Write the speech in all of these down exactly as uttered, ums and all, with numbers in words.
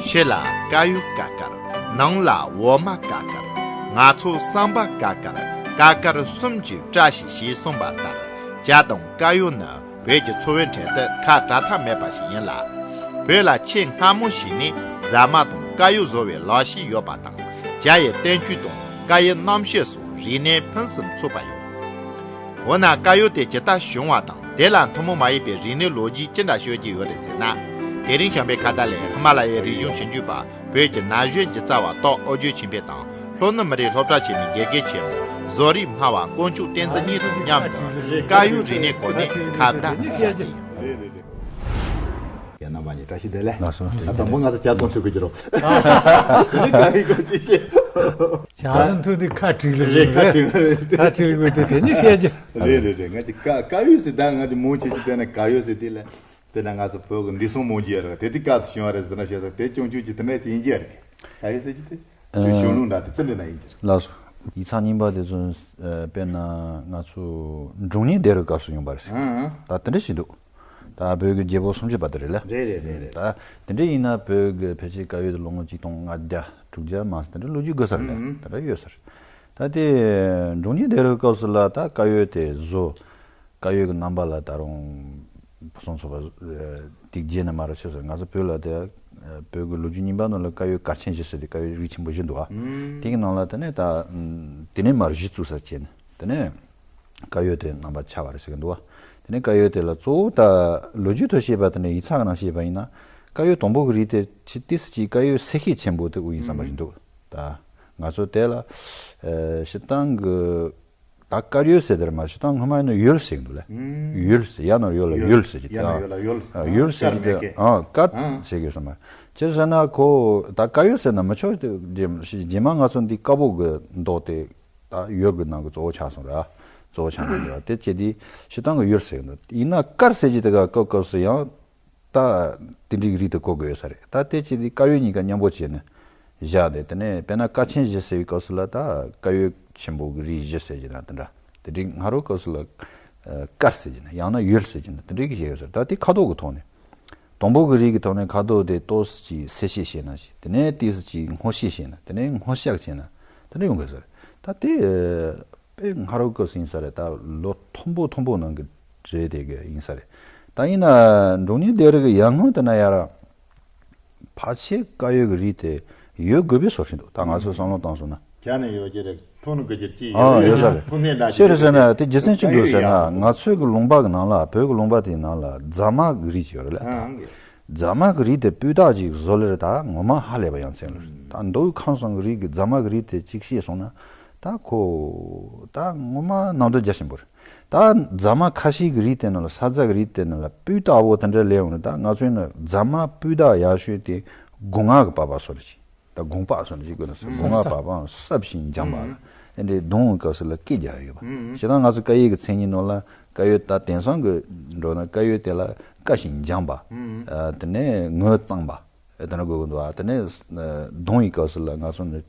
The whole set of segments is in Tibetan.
ཕྱི་ལ་དཀར་ཡོལ་ཀ་དཀར། ནང་ལ་འོ་མ་ཀ་དཀར། ང་ཚོ་བསམ་པ་ཀ་དཀར། ཀ་དཀར་གསུམ་གྱི་བཀྲ་ཤིས་ཞེས་གསུངས་པ་ལྟར། ཇ་དང་དཀར་ཡོལ་ནི་བོད་ཀྱི་འཚོ་བའི་ཁྲོད་དུ་ཁ་བྲལ་ཐབས་མེད་པ་ཞིག་ཡིན་ལ། བོད་ལ་ཆེས་སྔ་མོ་ཞིག་ནས་རྫ་མ་དང་དཀར་ཡོལ་བཟོ་བའི་ལག་ཤེས་ཡོད་པ་དང་། ཇ་ཡི་བསྟན་བཅོས་དང་དཀར་ཡོལ་རྣམ་བཤད་སོགས་རིག་གནས་ཕུན་སུམ་ཚོགས་པ་ཡོད། འོ་ན་དཀར་ཡོལ་དེ་ཇི་ལྟར་བྱུང་བ་དང་། དེ་ལ་ཐུན་མོང་མ་ཡིན་པའི་རིག་གནས་ལོ་རྒྱུས་ཅི་འདྲ་ཤོད་ཀྱི་ཡོད་རེད་ཟེར་ན། དེ་རིང་བྱམས་པའི་ཁ་བརྡ་ལས་ཧི་མ་ལ་ཡའི་རིག་གཞུང་ཞིབ་འཇུག་པ། བོད་ཀྱི་ན་གཞོན་གྱི་རྩ་བ་ཏོག་ཨོ་རྒྱན་ཆོས་འཕེལ་དང་། ལྷོ་ནུབ་མི་རིགས་སློབ་གྲྭ་ཆེན་མོའི་དགེ་རྒན་ཆེན་མོ་བཟོ་རིག་སྨྲ་བ་དཀོན་མཆོག་བསྟན་འཛིན་གཉིས་དང་མཉམ་དུ་དཀར་ཡོལ་རིག་གནས་སྐོར་ནས་ཁ་བརྡ་བྱ་རྒྱུ་ཡིན། རེད་རེད་རེད། ཡ་རྣམ་པ་གཉིས་བཀྲ་ཤིས་བདེ་ལེགས། ལགས་སོ། ཨ་དང་པོ་ང་ཚོ་ཇ་འཐུང་ཐུབ་ཀྱི་རོ། དེ་ནི་དཀར་ཡོལ་སྐོར་ཅིག་བཤད། ཇ་འཐུང་དུས་ཁ་བྲིས་ལ་རེད། ཁ་བྲིས་ལ་རེད། ཁ་བྲིས་ལ་དགོས་དེ་དེ་ནི་བཤད་རྒྱུ། རེད་རེད་རེད། ང་ཅིག་དཀར་དཀར་ཡོལ་ཟེར་ད་ང་ཅིག་མོ་ཆེ་ཅིག་བལྟས་ན་དཀར་ཡོལ་ཟེར་དེ་ལ། དེ་ན་ང་ཚོ་བོད་ཀྱི་འདས་སོང་མང་ཆེ་ཡོད་རེད། དེ་དུས་སྐབས་སུ་བྱུང་བ་རེད་ཟེར་ན་བཤད་ས་དེ་ཆུང་ཆུང་ཅིག་དེ་འདྲ་ཅིག་ཡིན་གྱི་རེད། ད་ཡོད་ཟེར་གྱི་དེ་ཨ། ཆུ་གཞུང་ལུང་འདྲ་དེ་ཅི་འདྲ་ན་ཡིན་གྱི་རེད། ལགས་སོ། ཡིག་ཚགས་རྙིང་པ་དེ་ཚོ་ཨ། དཔེར་ན་ང་ཚོ་འབྲོང་གཉན་ལྡེ་རུའི་སྐབས་སུ་ཡོང་བ་རེད་ཟེར། ཨང་ཨང་། ད་དེ་འདྲ་ཞིག་འདུག་ད་བོད་ཀྱི་རྒྱལ་པོ་སུམ་ཅུ་པ་དེ་རེད་ལ། རེད་རེད་རེད་རེད། ད་དེ་འདྲ་ཡིན་ན་བོད་ཀྱི་ཕལ་ཆེར་དཀར་ཡོལ་དེ་ལོ་ངོ་གཅིག་སྟོང་ལྔ་བརྒྱ་དྲུག་བརྒྱ་མ་ཟད་དེ་འདྲ་ལོ་རྒྱུས་དགོས་ས་རེད་ལ། ཨང་། དེ་འདྲ་ཡོད་ས་རེད། ད་དེ་འབྲོང་གཉན་ལྡེ་རུའི་སྐབས་སུ་ལ་ད་དཀར་ཡོལ་དེ་བཟོ། དཀར་ཡོལ་གྱི་རྣམ་པ་ལ་ད་རུང་ཕུན་སུམ་ཚོགས་པ་ཨ། དེ་རྗེས་ནས་མར་ཕྱིན་སོང་། ང་ཚོ་བོད་ལ་དེ་ཨ། བོད་ཀྱི་ལོ་རྒྱུས་རྙིང་པ་ནང་ལ་དཀར་ཡོལ་སྐར་ཆེན་བཞི་ཟེར་ཏེ་དཀར་ཡོལ་རིགས་ཆེན་པོ་བཞི་འདུག་བ། ཨུམ། དེ་གི་ནང་ལ་དེ་ནས་ད་ཨ། དེ་ནས་མར་གཞི་བཙུགས་ས་བྱས་ནས་དེ་ནས་དཀར་ཡོལ་དེ་རྣམ་པ་ཆགས་པ་རེད་ཟེར་གྱི་འདུག་བ། དེ་ནས་དཀར་ཡོལ་དེ་ལ་གཙོ་བོ་ད་ལོ་རྒྱུས་ཐོག་བཤད་པ་དེ་ནས་ཡིག་ཚགས་ནང་བཤད་པ་ཡིན་ན་དཀར་ཡོལ་དང་པོ་གི་རིགས་དེ་ཆེས་ཏོག་ཙམ་ཅིག་དཀར་ཡོལ་གསེར་ཤེལ་ཆེན་པོ་དེ་དབུ་ཡིན་བསམ་པ་ཞིག་འདུག་ད་ང་ཚོ་དེ་ལ་ཨ། སྤྱིར་བཏང་གི་ད་དཀར་ཡོལ་ཟེར་དེར་མ་ཞུ་དང་སྔོན་མ་ཡིན་ན་ཡོལ་ཟེར་གྱི་འདུག་ལ། ཨུམ། ཡོལ་ཟེར། ཡ་ན་ཡོ་ལ་ཡོལ། ཡོལ་ཟེར་གྱི་ཡ་ན་ཡོ་ལ་ཡོལ། ཨ། ཡོལ་ཟེར་གྱི་དེ་ཨ། དཀར་ཟེར་གྱི་སོང་མ། ཅི་ཟེར་ན་ཁོ་ད་དཀར་ཡོལ་ཟེར་ན་མི་ཆོག་དེ་རྗེས་མ་ང་ཚོ་འདི་དཀར་པོ་གི་མདོག་དེ་ད་ཡོལ་གྱི་ནང་གི་གཙོ་བོ་ཆགས་སོང་ར། གཙོ་བོ་ཆགས་ནས་ཡོད་དེ་ཅི་དེ་ཞུ་དང་གི་ཡོལ་ཟེར་གྱི་འདུག་ཡིན་ན་དཀར་ཟེར་གྱི་དེ་ག་སྐབས་སྐབས་སུ་ཡང་། ད་དེ་འདྲའི་རིགས་དེ་གོ་དགོས་ས་རེད། ད་དེ་ཅི་དེ་དཀར་ཡོལ་གཉིས་ཀ་མཉམ་པོ་བྱས་ནས་བཞག་དེ་དེ་ནས་དཔེར་ན་སྐར་ཆེན་བཞི་ཟེར་བའི་སྐབས་སུ་ལ་ད་དཀར་ཡོལ་ཆེན་པོ་གི་རིགས་བཞི་ཟེར་གྱི་ན་དེ་འདྲ། དེ་འདྲའི་སྔ་རོལ་སྐབས་སུ་ལ་ཨ། སྐར་ཟེར་གྱི་ན་ཡང་ན་ཡོལ་ཟེར་གྱི་ན་དེ་འདྲའི་གི་བཞག་ཡོད་ས་རེད། ད་དེ་ཁ་དོག་གི་ཐོག་ནས་དང་པོ་གི་རིགས་ཀྱི་ཐོག་ནས་ཁ་དོག་དེ་ཏོག་ཙམ་ཅིག་སེར་ཤས་བྱས་ན་ཞིག་དེ་ནས་ཏོག་ཙམ་ཅིག་སྔོ་ཤས་བྱས་ན་དེ་ནས་སྔོ་ཤག་བྱས་ན་དེ་འདྲ་ཡོང་དགོས་ས་རེད། ད་དེ་ཨ། དཔེ་སྔ་རབས་སྐབས་སུ་ཡིན་ས་རེད། ད་ལོ་མཐོན་པོ་མཐོན་པོ་ནང་གི་གྲས་དེ་གི་ཡིན་ས་རེད། ད་ཡིན་ན་འབྲོང་གཉན་ལྡེ་རུ་གི་ཡར་སྔོན་དེ་ན་ཡར་ཕལ་ཆེར་དཀར་ཡོལ་གི་རིགས་དེ་ཡོད་དགོས་པའི་བཟོ་བཞིན་འདུག་ད་ང་ཚོས་བསམ་བློ་བཏང་སོང་ན། ཇ་ནས་ཡོད་ཀྱི་རེད། འཐུང་ནུས་ཀྱི་ཅིག་ཨ་ཡོད་ས་རེད། འཐུང་ནས་ད་ཅི་རེད་ཟེར་ན་དེ་རྒྱུ་མཚན་ཅི་འདུག་ཟེར་ན་ང་ཚོའི་གི་ལུང་པ་གི་ནང་ལ་བོད་གི་ལུང་པ་དེའི་ནང་ལ་རྫ་མ་གི་རིགས་ཅིག་ཡོད་རེད་ལ། ཨང་། རྫ་མ་གི་རིགས་དེ་སྤུས་དག་ཅིག་བཟོ་ལེ་རེད། ད་ངོ་མ་ཧ་ལས་པ་ཡ་མཚན་ལ་རེད། ད་མདོ་དབུས་ཁམས་གསུམ་གི་རིགས་ཀྱི་རྫ་མ་གི་རིགས་དེ་གཅིག་བཤད་སོང་ན་ད་ཁོ་ད་ངོ་མ་ནང་དོན་རྒྱ་ཆེན་པོ་རེད། ད་རྫ་མ་ཁ་ཤས་ཀྱི་རིགས་དེ་ནང་ལ་ས་རྫ་གི་རིགས་དེ་ནང་ལ་སྤུས་དག་པོ་དེ་འདྲ་ལས་ཡོང་ནས་ད་ང་ཚོའི་ནང་རྫ་མ་སྤུས་དག་ཡག་ཤོས་དེ་སྒོ་ང་གི་པགས་པ་བཟོ་ལེ་ཅིག་ད་སྒོང་པགས་སོགས་ནི་ཞིག་དགོས་ན་སོ་སྒོང་པགས་སྲབ་ཞིང་འཇམ་པ་ལ་ཨེ་འདྲའི་གདོང་གི་སྐབས་སུ་ལ་སྐེ་རྒྱག་ཡོད་པ། ཞེ་སྡང་ང་ཚོ་དཀར་ཡོལ་གྱི་མཚན་ཉིད་ནང་ལ་དཀར་ཡོལ་ད་དེང་སང་གི་འགྲོ་ན་དཀར་ཡོལ་དེ་ལ་དཀར་ཞིང་འཇམ་པ། ཨ་དེ་ནས་ངོས་གཙང་པ། ཨེ་དེ་འདྲ་དགོས་ཀྱི་འདུག་ཨ་དེ་ནས་གདོང་གི་སྐབས་སུ་ལ་ང་ཚོ་ནི་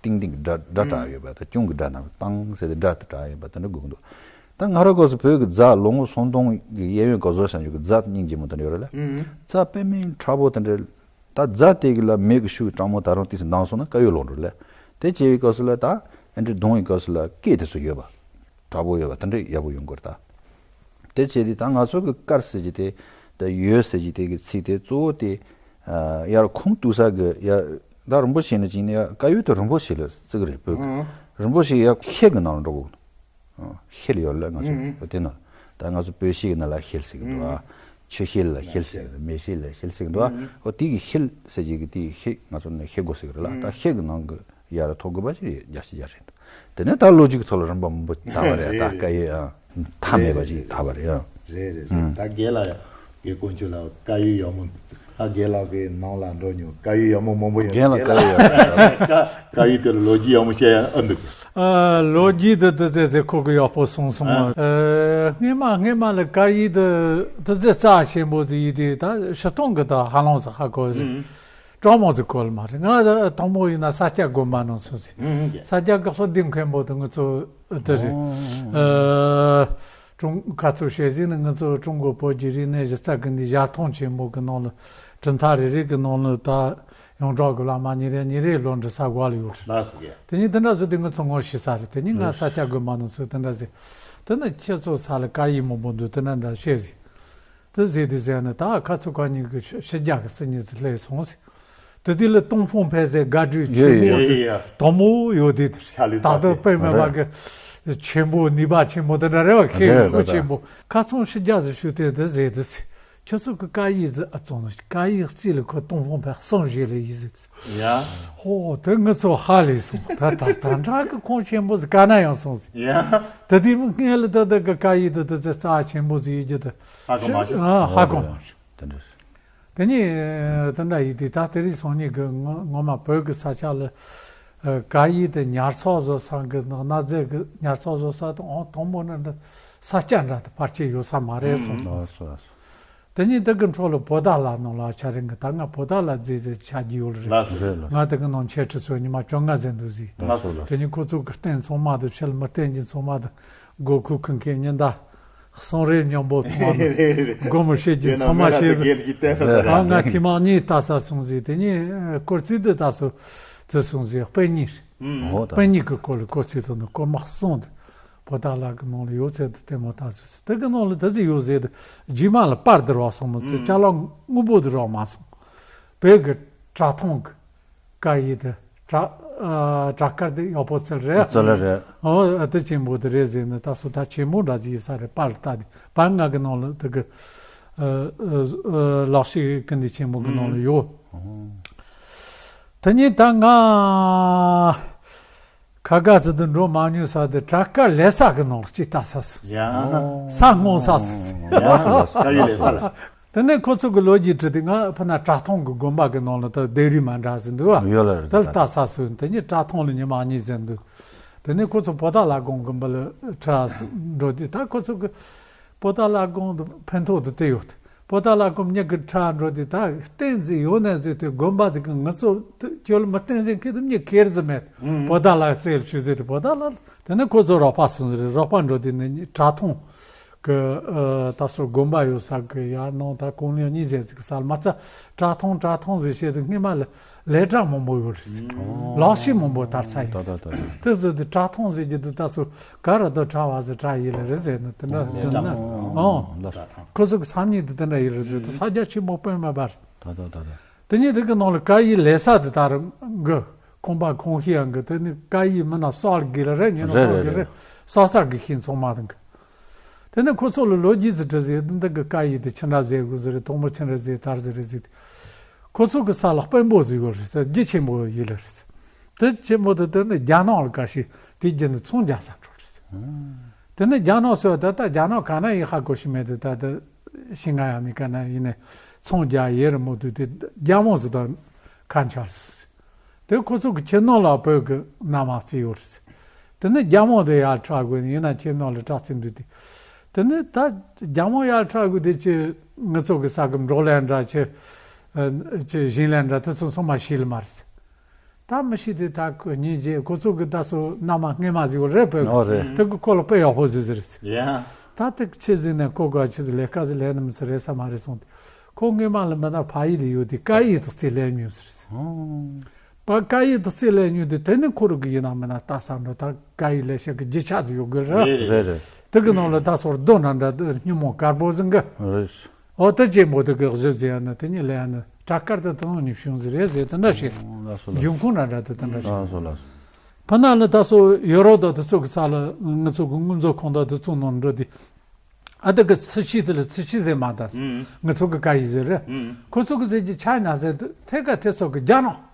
ཏིང་ཏིང་གི་སྒྲ་སྒྲ་གྲགས་ཡོད་པ་ད་གཅུང་གི་སྒྲ་ནང་ཏང་ཟེར་ཏེ་སྒྲ་དེ་གྲགས་ཡོད་པ་དེ་འདྲ་དགོས་ཀྱི་འདུག་ད་ང་རང་སྐབས་སུ་བོད་ཀྱི་རྫ་ལོ་ངོ་སུམ་སྟོང་གི་གཡས་གཡོན་ག་བཟོ་བྱ་རྒྱུ་གི་རྫ་སྙིང་རྗེ་མོ་དེ་འདྲ་ཡོད་རེད་ལ། རྫ་དཔེ་མེད་ཕྲ་པོ་དེ་འདྲ། ད་རྫ་དེ་གི་ལ་མེ་གི་ཤུགས་གྲང་མོ་ད་རུང་ཏིས་འདང་སོང་ན་དཀར་ཡོལ་ལོག་འགྲོ་ལེ། དེ་བྱེད་པའི་སྐབས་སུ་ལ་ད་ཨེ་འདྲའི་གདོང་གི་སྐབས་སུ་ལ་སྐེ་དེ་ཚོ་ཡོད་པ། དྲག་པོ་ཡོད་པ་དེ་འདྲ་ཡག་པོ་ཡོང་དགོས་རེད་ད། དེ་བྱས་ཏེ་ད་ང་ཚོ་གི་དཀར་ཟེར་གྱི་དེ་ད་ཡོལ་ཟེར་གྱི་དེ་གི་ཚིག་དེ་གཙོ་བོ་དེ་ཨ་ཡར་ཁུངས་གཏུགས་ས་གི་ཡ་ད་རིན་པོ་ཆེ་ནི་ཅིག་ནི་ཡ་དཀར་ཡོལ་དེ་རིན་པོ་ཆེ་ལ་བརྩི་གི་རེད་བོད་གི། རིན་པོ་ཆེ་ཡ་ཤེལ་གི་ནང་ལ་འགྲོ་དགོས། ཤེལ་ཡོད་ལ་ང་ཚོ་དེ་ན་ད་ང་ཚོ་སྤོས་ཤེལ་གི་ནང་ལ་ཤེལ་ཟེར་གི་འདུག་ཨ། ཆུ་ཤེལ་ལ་ཤེལ་ཟེར་གི་འདུག་མེ་ཤེལ་ལ་ཤེལ་ཟེར་གི་འདུག་ཨ། ཨོ་དེ་གི་ཤེལ་ཟེར་གྱི་གི་དེ་ཤེལ་ང་ཚོ་ནས་ཤེལ་སྒོ་ཟེར་གི་རེད་ལ་ད་ཤེལ་གི་ནང་གི་ཡར་ཐོག་དགུ་པ་ཅིག་རེད་རྒྱ་ཆེ་རྒྱ་རེད། དེ་ནས་ད་ལོ་རྒྱུས་ཀྱི་ཐོག་ལ་རིམ་པ་མང་པོ་དར་བ་རེད་ད་དཀའ་ཡོད་ཨ། མཐའ་མེད་པ་ཅིག་དར་བ་རེད་ཨ། རེད་རེད་རེད། ད་རྒན་ལགས་ཀྱི་དཀོན་མཆོག་ལ་དཀར་ཡོལ་ཡག་མོ། ད་རྒན་ལགས་ཀྱི་ནང་ལ་འགྲོ་མྱོང་དཀར་ཡོལ་ཡག་མོ་མང་པོ་ཡོད། རྒན་ལགས་དཀར་ཡོལ་ཡག་དཀར་ཡོལ་དེ་ལ་ལོ་རྒྱུས་ཡག་མོ་བཤད་ཡ་ཨ་འདུག་ཨ་ལོ་རྒྱུས་དེ་དེ་ཚེ་ཚེ་ཁོ་གི་ཡག་པོ་གསུངས་སོང་། ཨ་སྔས་མ་སྔས་མ་ལ་དཀར་ཡོལ་དེ་དེ་ཚེ་རྩ་ཆེན་པོ་ཟིག་ཡིན་དེ་ད་ཕྱི་སྟོང་གི་ད་ཧ་ལོང་ཟིག་ཧ་གོ་ཟིག་གྲོགས་མོ་ཟིག་གོ་ལ་མ་རེད། ང་ད་དང་པོ་ཡིན་ན་ས་སྐྱ་དགོན་པ་ནང་སོང་ཟིག་ས་སྐྱ་གི་ལྷོ་ལྡེ་མཁན་པོ་དེ་ང་ཚོ་དེ་རེད། ཨ། ཀྲུང་ཁ་ཚུགས་བཤད་ཟིན་ནི་ང་ཚོ་ཀྲུང་གོ་བོད་ཀྱི་རིག་གནས་གཞི་རྩ་གི་འདི་ཞལ་ཐང་ཆེན་མོ་གི་ནང་ལ་གྲུབ་མཐའ་རེ་རེ་གི་ནང་ལ་ད་ཡོངས་གྲགས་ཀྱི་བླ་མ་ཉིན་རེ་ཉིན་རེ་ལོ་འདྲི་ས་གོ་ལ་ཡོད་རེད། ལགས་སོ་ཡ། དེ་ཉིན་དེ་འདྲ་བཟོས་དེ་ང་ཚོ་ངོ་ཤེས་ས་རེད། དེ་ཉིན་ང་ས་སྐྱ་དགོན་པ་ནང་ཚོ་དེ་འདྲ་ཟེར། དེ་ནི་ཁྱེད་ཚོ་ས་ལ་དཀར་ཡིག་མང་པོ་འདུག་དེ་འདྲ་འདྲ་བཤད་ཟིན། དེ་ཟེར་དུས་ཟེར་ནི་ད་ཁ་ཚུགས་ཁ་ཉིན་གི་ཕྱི་རྒྱལ་གི་སྲིད་ཉིན་ཚོ་སླེབས་སོང་ཟེར། དེ་དུས་ལ་ཏུང་ཧྥང་ཕེ་ཟེར་དགའ་སྤྲོའི་ཆེན་མོ་དེ་དོ་མོ་ཡོད་དེ། ད་ལྟ་དཔེ་མེད་པ་གི་ཆེན་པོ་ནུས་པ་ཆེན་མོ་དེ་འདྲ་རེད་བ། ཁེ་ཤུགས་ཆེན་པོ། ཁ་ཚོང་ཕྱི་རྒྱལ་ཟེར་ཞུ་དེ་དེ་ཟེར་དུས་ཁྱོད་ཚོ་གི་དཀར་ཡིག་ཟེར་ཨ་ཙོང་དཀར་ཡིག་རྩིས་ལ་ཁོ་ཏུང་ཧྥང་ཕེ་གསུང་བཞེས་ལ་ཡིན་ཟེར་དུས། ཡ། ཧོ་དེ་ང་ཚོ་ཧ་ལས་སོང་། ད་ད་ད་འདྲ་གི་ཁོང་ཆེན་པོ་ཟེར་ག་ན་ཡང་སོང་ཟེར། ཡ། ད་དེ་མི་སྔོན་ལ་ད་ད་གི་དཀར་ཡིག་དེ་དེ་ཚོ་རྩ་ཆེན་པོ་ཟེར་ཡོད་རྒྱུ་དེ་ཧ་གོ་མ་ཤེས། ཧ་གོ་མ་ཤེས། དེ་འདྲ། དེ་ནས་དེ་འདྲ་ཡིན་དུས་ད་དེ་རིང་སང་ཉིན་གི་ངོ་ངོ་མ་བོད་ཀྱི་ས་ཆ་ལ་དཀར་ཡིག་དེ་ཉར་ཚགས་བཟོ་ས་གི་གནའ་རྫས་ཀྱི་ཉར་ཚགས་བཟོ་ས་དང་ཨང་དང་པོ་ནི་འདྲ་ས་སྐྱ་འདྲ་དེ་ཕལ་ཆེར་ཡོད་ས་མ་རེད་གསུངས་སོང་། དེ་ཉིན་དེ་གི་འཕྲོ་ལ་བོད་ཟླ་ལ་ནང་ལ་ཆ་རེ་གི་ད་ང་བོད་ཟླ་ལ་རྫས་རྫས་ཆ་རྒྱུ་ཡོད་རེད། ལགས་སོ། ང་དེ་གི་ནང་འཆད་ཁྲིད་ཚོ་ཉི་མ་བཅོ་ལྔ་ཟིན་འདུག་ཟིན། ལགས་སོ། དེ་ཉིན་ཁོ་ཚོ་གི་རྟེན་ཚང་མ་དེ་ཕྱི་ལ་མི་རྟེན་གྱི་ཚང་མ་དེ་སྒོ་ཁུག་ཁུག་མཁན་ཉི་ཟླ། གསང་རེ་སྙོམས་པོ་ཐོང་ནི། སྒོ་མོ་ཕྱེ་རྒྱུ་ཚང་མ་ཕྱེ་ཟིན། ཨ་ང་ཐེངས་མ་གཉིས་ལྟ་ས་སོང་ཟིན། དེ་ཉིན་སྐོར་རྩིས་དེ་ལྟ་སོ་ཚུལ་སོང་ཟིན། དཔེ་རྙིང་། དཔེ་རྙིང་གི་སྐོར་ལ་སྐོར་རྩིས་དང་ནི་སྐོར་མ་གསུངས་དེ། བོད་ཟླ་ལ་གི་ནང་ལ་ཡོད་ཚད་དེ་ལྟད་མོ་ལྟ་སོ་ཟིན། དེ་གི་ནང་ལ་དེ་ཚོ་ཡོད་ཟེར་དེ་རྗེས་མ་ལ་པར་དེ་རག་སོང་མི་ཚེ་ཅ་ལག་དངོས་པོ་དེ་རག་མ་སོང་། བོད་གི་བྲག་ཐང་གི་དཀར་ཡིག་དེ་བྲག་ཨ་བྲག་དཀར་དེ་ཡག་པོ་བཙལ་རེད། བཙལ་རེད། ཨོ་ཨ་དེ་ཆེན་པོ་དེ་རེད་ཟེར་ནས་ད་སོ་ད་ཆེན་པོ་འདྲ་ཟིག་ཡིན་ས་རེད། པར་ལ་ལྟ་དེ་པར་ང་གི་ནང་ལ་དེ་གི་ཨ་ཨ་ཨ་ལག་ཤེས་ཀི་འདི་ཆེན་པོ་གི་ནང་ལ་ཡོད། དེ་ཉིན་ད་ང་ཁ་དགའ་ཚོ་དུ་འགྲོ་མ་མྱོང་ས་དེ་བྲག་དཀར་ལས་ས་གི་ནང་ལ་ཅིག་ལྟ་ས་སོང་། ཡ། ས་སྔོན་ས་སོང་། ཡ། དཀར་ཡིག་ལས་ས་ལ། དེ་ནས་ཁོ་ཚོ་གི་ལོ་རྒྱུས་དྲི་དེ་ང་ཕ་ན་བྲག་ཐང་གི་དགོན་པ་གི་ནང་ལ་ད་ལྡེབས་རིས་མ་འདྲ་ཟིན་འདུག་བ། ཡོད་ལ་རེད། དེ་ལ་ལྟ་ས་སོང་། དེ་ཉིད་བྲག་ཐང་ལ་ཉི་མ་གཉིས་ཟིན་འདུག་དེ་ནས་ཁོ་ཚོ་པོ་ཏཱ་ལ་དགོན་གི་འབུ་ལ་ཁྲ་འགྲོ་དུས་ད་ཁོ་ཚོ་གི་པོ་ཏཱ་ལ་དགོན་དུ་ཕན་ཐོགས་དུ་དེ་ཡོད། པོ་ཏཱ་ལ་དགོན་མྱི་གི་ཁྲ་འགྲོ་དུས་ད་བསྟན་འཛིན་ཡོད་ནས་ཟོས་ཏེ་དགོན་པ་ཟིག་གི་ང་ཚོ་ཁྱོད་ལ་མི་བསྟན་འཛིན་ཁྱེད་དུ་མྱི་ཁེར་ཟི་མེད། པོ་ཏཱ་ལ་རྩེ་ལ་ཆུ་ཟེར་དུ་པོ་ཏཱ་ལ་དེ་ནས་ཁོ་ཚོ་རོགས་པ་སོང་ཟེར་རོགས་པ་འགྲོ་དུས་ནས་བྲག་ཐང་གི་ཨ་ད་སོ་དགོན་པ་ཡོད་ས་གི་ཡར་ནང་ད་གོང་ལ་གཉིས་ཟེར་ཟིག་གི་ས་ལ་མ་རྩ་བྲག་ཐང་བྲག་ཐང་ཟེར་བཤད་དུ་སྔས་མ་ལ་ལས་གྲྭ་མང་པོ་ཡོད་རེད་ཟེར། ལག་ཤེས་མང་པོ་དར་ས་ཡོད་རེད་ཟེར། དེ་ཚོ་དུ་བྲག་ཐང་ཟེར་གྱི་དུ་ད་སོ་ག་ར་དུ་བྲག་བ་ཟེར་བྲག་ཡིན་ལ་རེད་ཟེར་ནི་དེ་འདྲ་དེ་འདྲ་ཨང་། ཁོ་ཚོ་གི་ས་མིང་དུ་དེ་འདྲ་ཡིན་ལ་ཟེར་དུ་ས་རྒྱ་ཆེན་པོ་དཔེ་མེད་པ་རེད། ད་ད་ད་ད། དེ་ཉིད་དེ་གི་ནང་ལ་དཀར་ཡིག་ལས་ས་དེ་ལྟར་གི་ཁང་པ་ཁང་ཤིང་ཡང་གི་དེ་ནི་དཀར་ཡིག་མི་ན་གསར་གི་ལ་རེད། ཉིན་ན་རེད་གསར་གི་རེད་རེད། གསར་གསར་གི་ཤིང་ཚང་མ་དང་གི། དེ་ནི་ཁོ་ཚོ་ལ་ལོ་རྒྱུས་ཟིག་འདྲི་ཟིག་འདི་གི་དཀར་ཡིག་དེ་ཆི་འདྲ་ཟེར་དགོས་ཟེར་རེད། དང་པོ་ཆི་འདྲ་ཟེར་དར་ཟེར་རེད་ཟིག་ཁོ་ཚོ་གི་ས་ལ་དཔོན་པོ་ཟིག་ཡོད་རེད་ཟེར། རྒྱུ་ཆེན་པོ་ཡིན་ལ་རེད་ཟེར། དེ་ཆེན་པོ་དེ་དེ་ནི་རྒྱ་ནག་ལ་དཀར་ཤིང་དེ་རྒྱུ་ནི་ཚོང་རྒྱག་ས་འགྲོ་རེད་ཟེར། དེ་ནི་རྒྱ་ནག་སོགས་ད་ལྟ་རྒྱ་ནག་ག་ན་ཡིན་ཧ་གོ་ཤི་མེད་དེ་ད་ལྟ་ཤི་ང་ཡ་མི་ག་ན་ཡིན་ནས་ཚོང་རྒྱག་ཡེ་ར་མོ་དུ་དེ་རྒྱ་མོ་ཟི་དང་ཁ་འཆར་སོ་ཟེར། དེ་ཁོ་ཚོ་གི་ཁྱིམ་ནང་ལ་བོད་གི་མནའ་མ་བརྩི་ཡོད་རེད་ཟེར། དེ་ནི་རྒྱ་མོ་དེ་ཡར་ཁྲག་དགོས་ནི་ཡིན་ན་ཁྱིམ་ནང་ལ་ཁྲག་བརྩི་འདུག་དེ། དེ་ནི་ད་རྒྱ་མོ་ཡར་ཁྲག་དགོས་དེ་ཅི་ང་ཚོ་གི་ས་གི་འབྲོག་ལས་འདྲ་ཅི་ཅི་ཞིང་ལས་འདྲ་དེ་ཚོ་ཚང་མ་ཤི་ལ་མ་རེད་ཟེར། ད་མི་ཤི་དེ་ད་ཁོ་ཉིན་རྗེས་ཁོ་ཚོ་གི་ད་སོ་མནའ་མ་སྔས་མ་ཟིག་རེད་བོད་ཨོ་རེད། དེ་གི་ཁོ་ལ་དཔེ་ཡག་པོ་ཟིག་ཟིག་རེད་ཟེར། ཡ། ད་དེ་ཆི་ཟིག་ནས་ཁོ་ག་ཆི་ཟིག་ལས་ཀ་ཟིག་ལས་ནི་མི་ཚེ་རེད་ས་མ་རེད་སོང་དེ། ཁོ་སྔས་མ་ལ་མི་ན་ཕ་ཡི་ལ་ཡོད་དེ་དཀར་ཡིག་དག་ཚིག་ལས་མྱོང་ཟེར། ཨོ། པ་དཀར་ཡིག་དག་ཚིག་ལས་མྱོང་དེ་དེ་ནི་ཁོ་རུ་གི་ཡིན་ན་མི་ན་ལྟ་ས་འགྲོ་ད་དཀར་ཡིག་ལས་ཤེས་གི་རྒྱུ་ཆ་ཟིག་ཡོད་དགོས་རེད། རེད་རེད། དེ་གི་ནང་ལ་ད་སོར་རྡོ་འདྲ་འདྲ་དེ་སྙི་མོ་དཀར་པོ་ཟིག་གི། རེད། ཨོ་ད་ཅེ་མོ་དེ་གི་གཟིབ་ཟེར་ཡ་ན་དེ་ཉིད་ལས་ཡ་ན་བྲག་དཀར་དེ་དང་ཉི་ཤུང་ཟིག་རེད་ཟེར་དེ་འདྲ་ཞིག་ཨོ་ལགས་སོ་ལགས་སོ། འབྱུང་ཁུངས་འདྲ་འདྲ་དེ་དེ་འདྲ་ཞིག་ལགས་སོ་ལགས་སོ། ཕ་ན་ལ་ད་སོ་ཡོ་རོབ་དང་དེ་ཚོ་གི་ས་ལ་ང་ཚོ་གི་དངོས་འཛོམས་ཁང་དང་དེ་ཚོ་ནང་འགྲོ་དུས་ཨ་དེ་གི་ཚི་ཆི་དེ་ལ་ཚི་ཆི་ཟེར་མ་ད་ང་ཚོ་གི་དཀར་ཡིག་ཟེར་རེད། ཁོ་ཚོ་གི་ཟེར་གྱི་ཆ་ན་ཟེར་དུས་ཐད་ཀ་དེ་ཚོ་གི་རྒྱ་ནག་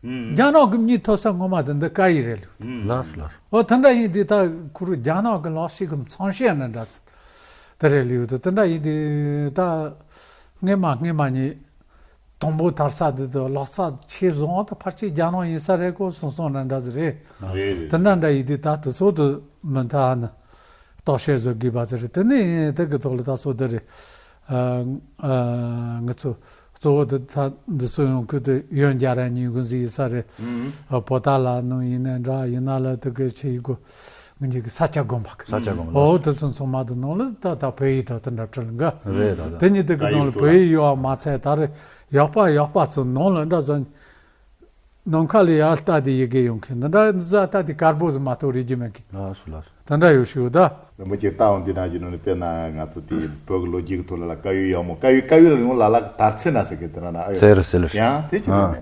རྒྱ་ནག་གི་མྱི་ཐོབ་ས་ངོ་མ་དེ་འདི་དཀར་ཡིག་རེད་ལུགས། ལགས་སོ་ལགས། ཨོ་དེ་འདྲ་ཡིན་དུས་ད་ཁུ་རུ་རྒྱ་ནག་གི་ལག་ཤེས་གི་མཚོན་བྱེད་ནི་འདྲ་ཚོད་དེ་རེད་ལུགས། དེ་དེ་འདྲ་ཡིན་དུས་ད་སྔས་མ་སྔས་མ་ཉིད་དང་པོ་དར་ས་དེ་དུ་ལག་ས་ཆེ་བཟང་ད་ཕལ་ཆེར་རྒྱ་ནག་ཡིན་ས་རེད་གོ་སོང་སོང་ན་འདྲ་ཟིག་རེད། རེད་རེད། དེ་འདྲ་འདྲ་ཡིན་དུས་ད་དེ་ཚོ་དུ་མི་མཐའ་ན་རྟོག་ཞིབ་བཟོ་དགོས་པ་ཟིག་རེད། དེ་ནས་དེ་གི་ཐོག་ལ་ད་སོ་དེ་རེད། ཨ་ཨ་ང་ཚོ་གཙོ་བོ་དེ་ད་འདི་ཚོ་ཡང་ཁུལ་དུ་ཡོན་རྒྱ་ར་ཉིན་གུན་ཟིག་ཡིན་ས་རེད། ཨ་པོ་ཏཱ་ལ་ནང་ཡིན་ནའི་འདྲ་ཡིན་ན་ལ་དེ་གི་ཆེ་ཡི་གོ་ངེད་ཀྱི་ས་སྐྱ་དགོན་པ་གི། ས་སྐྱ་དགོན་པ། འོ་དེ་ཚོ་ཚང་མ་དུ་ནང་ལ་ད་ད་བོད་ཡིག་ད་དེ་འདྲ་བྲིས་ལ་འགའ། རེད་ད་ད། དེ་ཉིད་དུ་གི་ནང་ལ་བཀའ་ཡིག་ཏུ་ལ། བོད་ཡིག་ཡོད་བ་མ་ཚད་ད་རེ་ཡག་པ་ཡག་པ་ཚོ་ནང་ལ་འདྲ་ཟིན། ནམ་མཁའ་ལ་ཡར་ལྟ་དེ་ཡི་གེ་ཡོང་མཁན་འདི་འདྲ་འདི་ཟ་ལྟ་དེ་དཀར་པོ་ཟིན་མ་གཏོགས་རིག་རྒྱུ་མེད་མཁན། ལགས་སོ་ལགས་སོ། དེ་འདྲ་ཡོད་ཤུགས་ད། རིན་པོ་ཆེ་ལྟ་འོང་འདི་ནང་གི་ནང་ནས་དཔེར་ན་ང་ཚོ་དེ་བོད་ཀྱི་ལོ་རྒྱུས་ཀྱི་ཐོག་ལ་ལ་བཀའ་ཡོད་ཡག་མོ་བཀའ་ཡོད་བཀའ་ཡོད་ལ་ཡོང་ལ་ལ་དར་ཚེ་ན་ཟེར་གི་དེ་ན་ན་ཨ་ཡོད། ཟེར་ཟེར། ཡང་དེ་ཅི་ཟེར་མེད།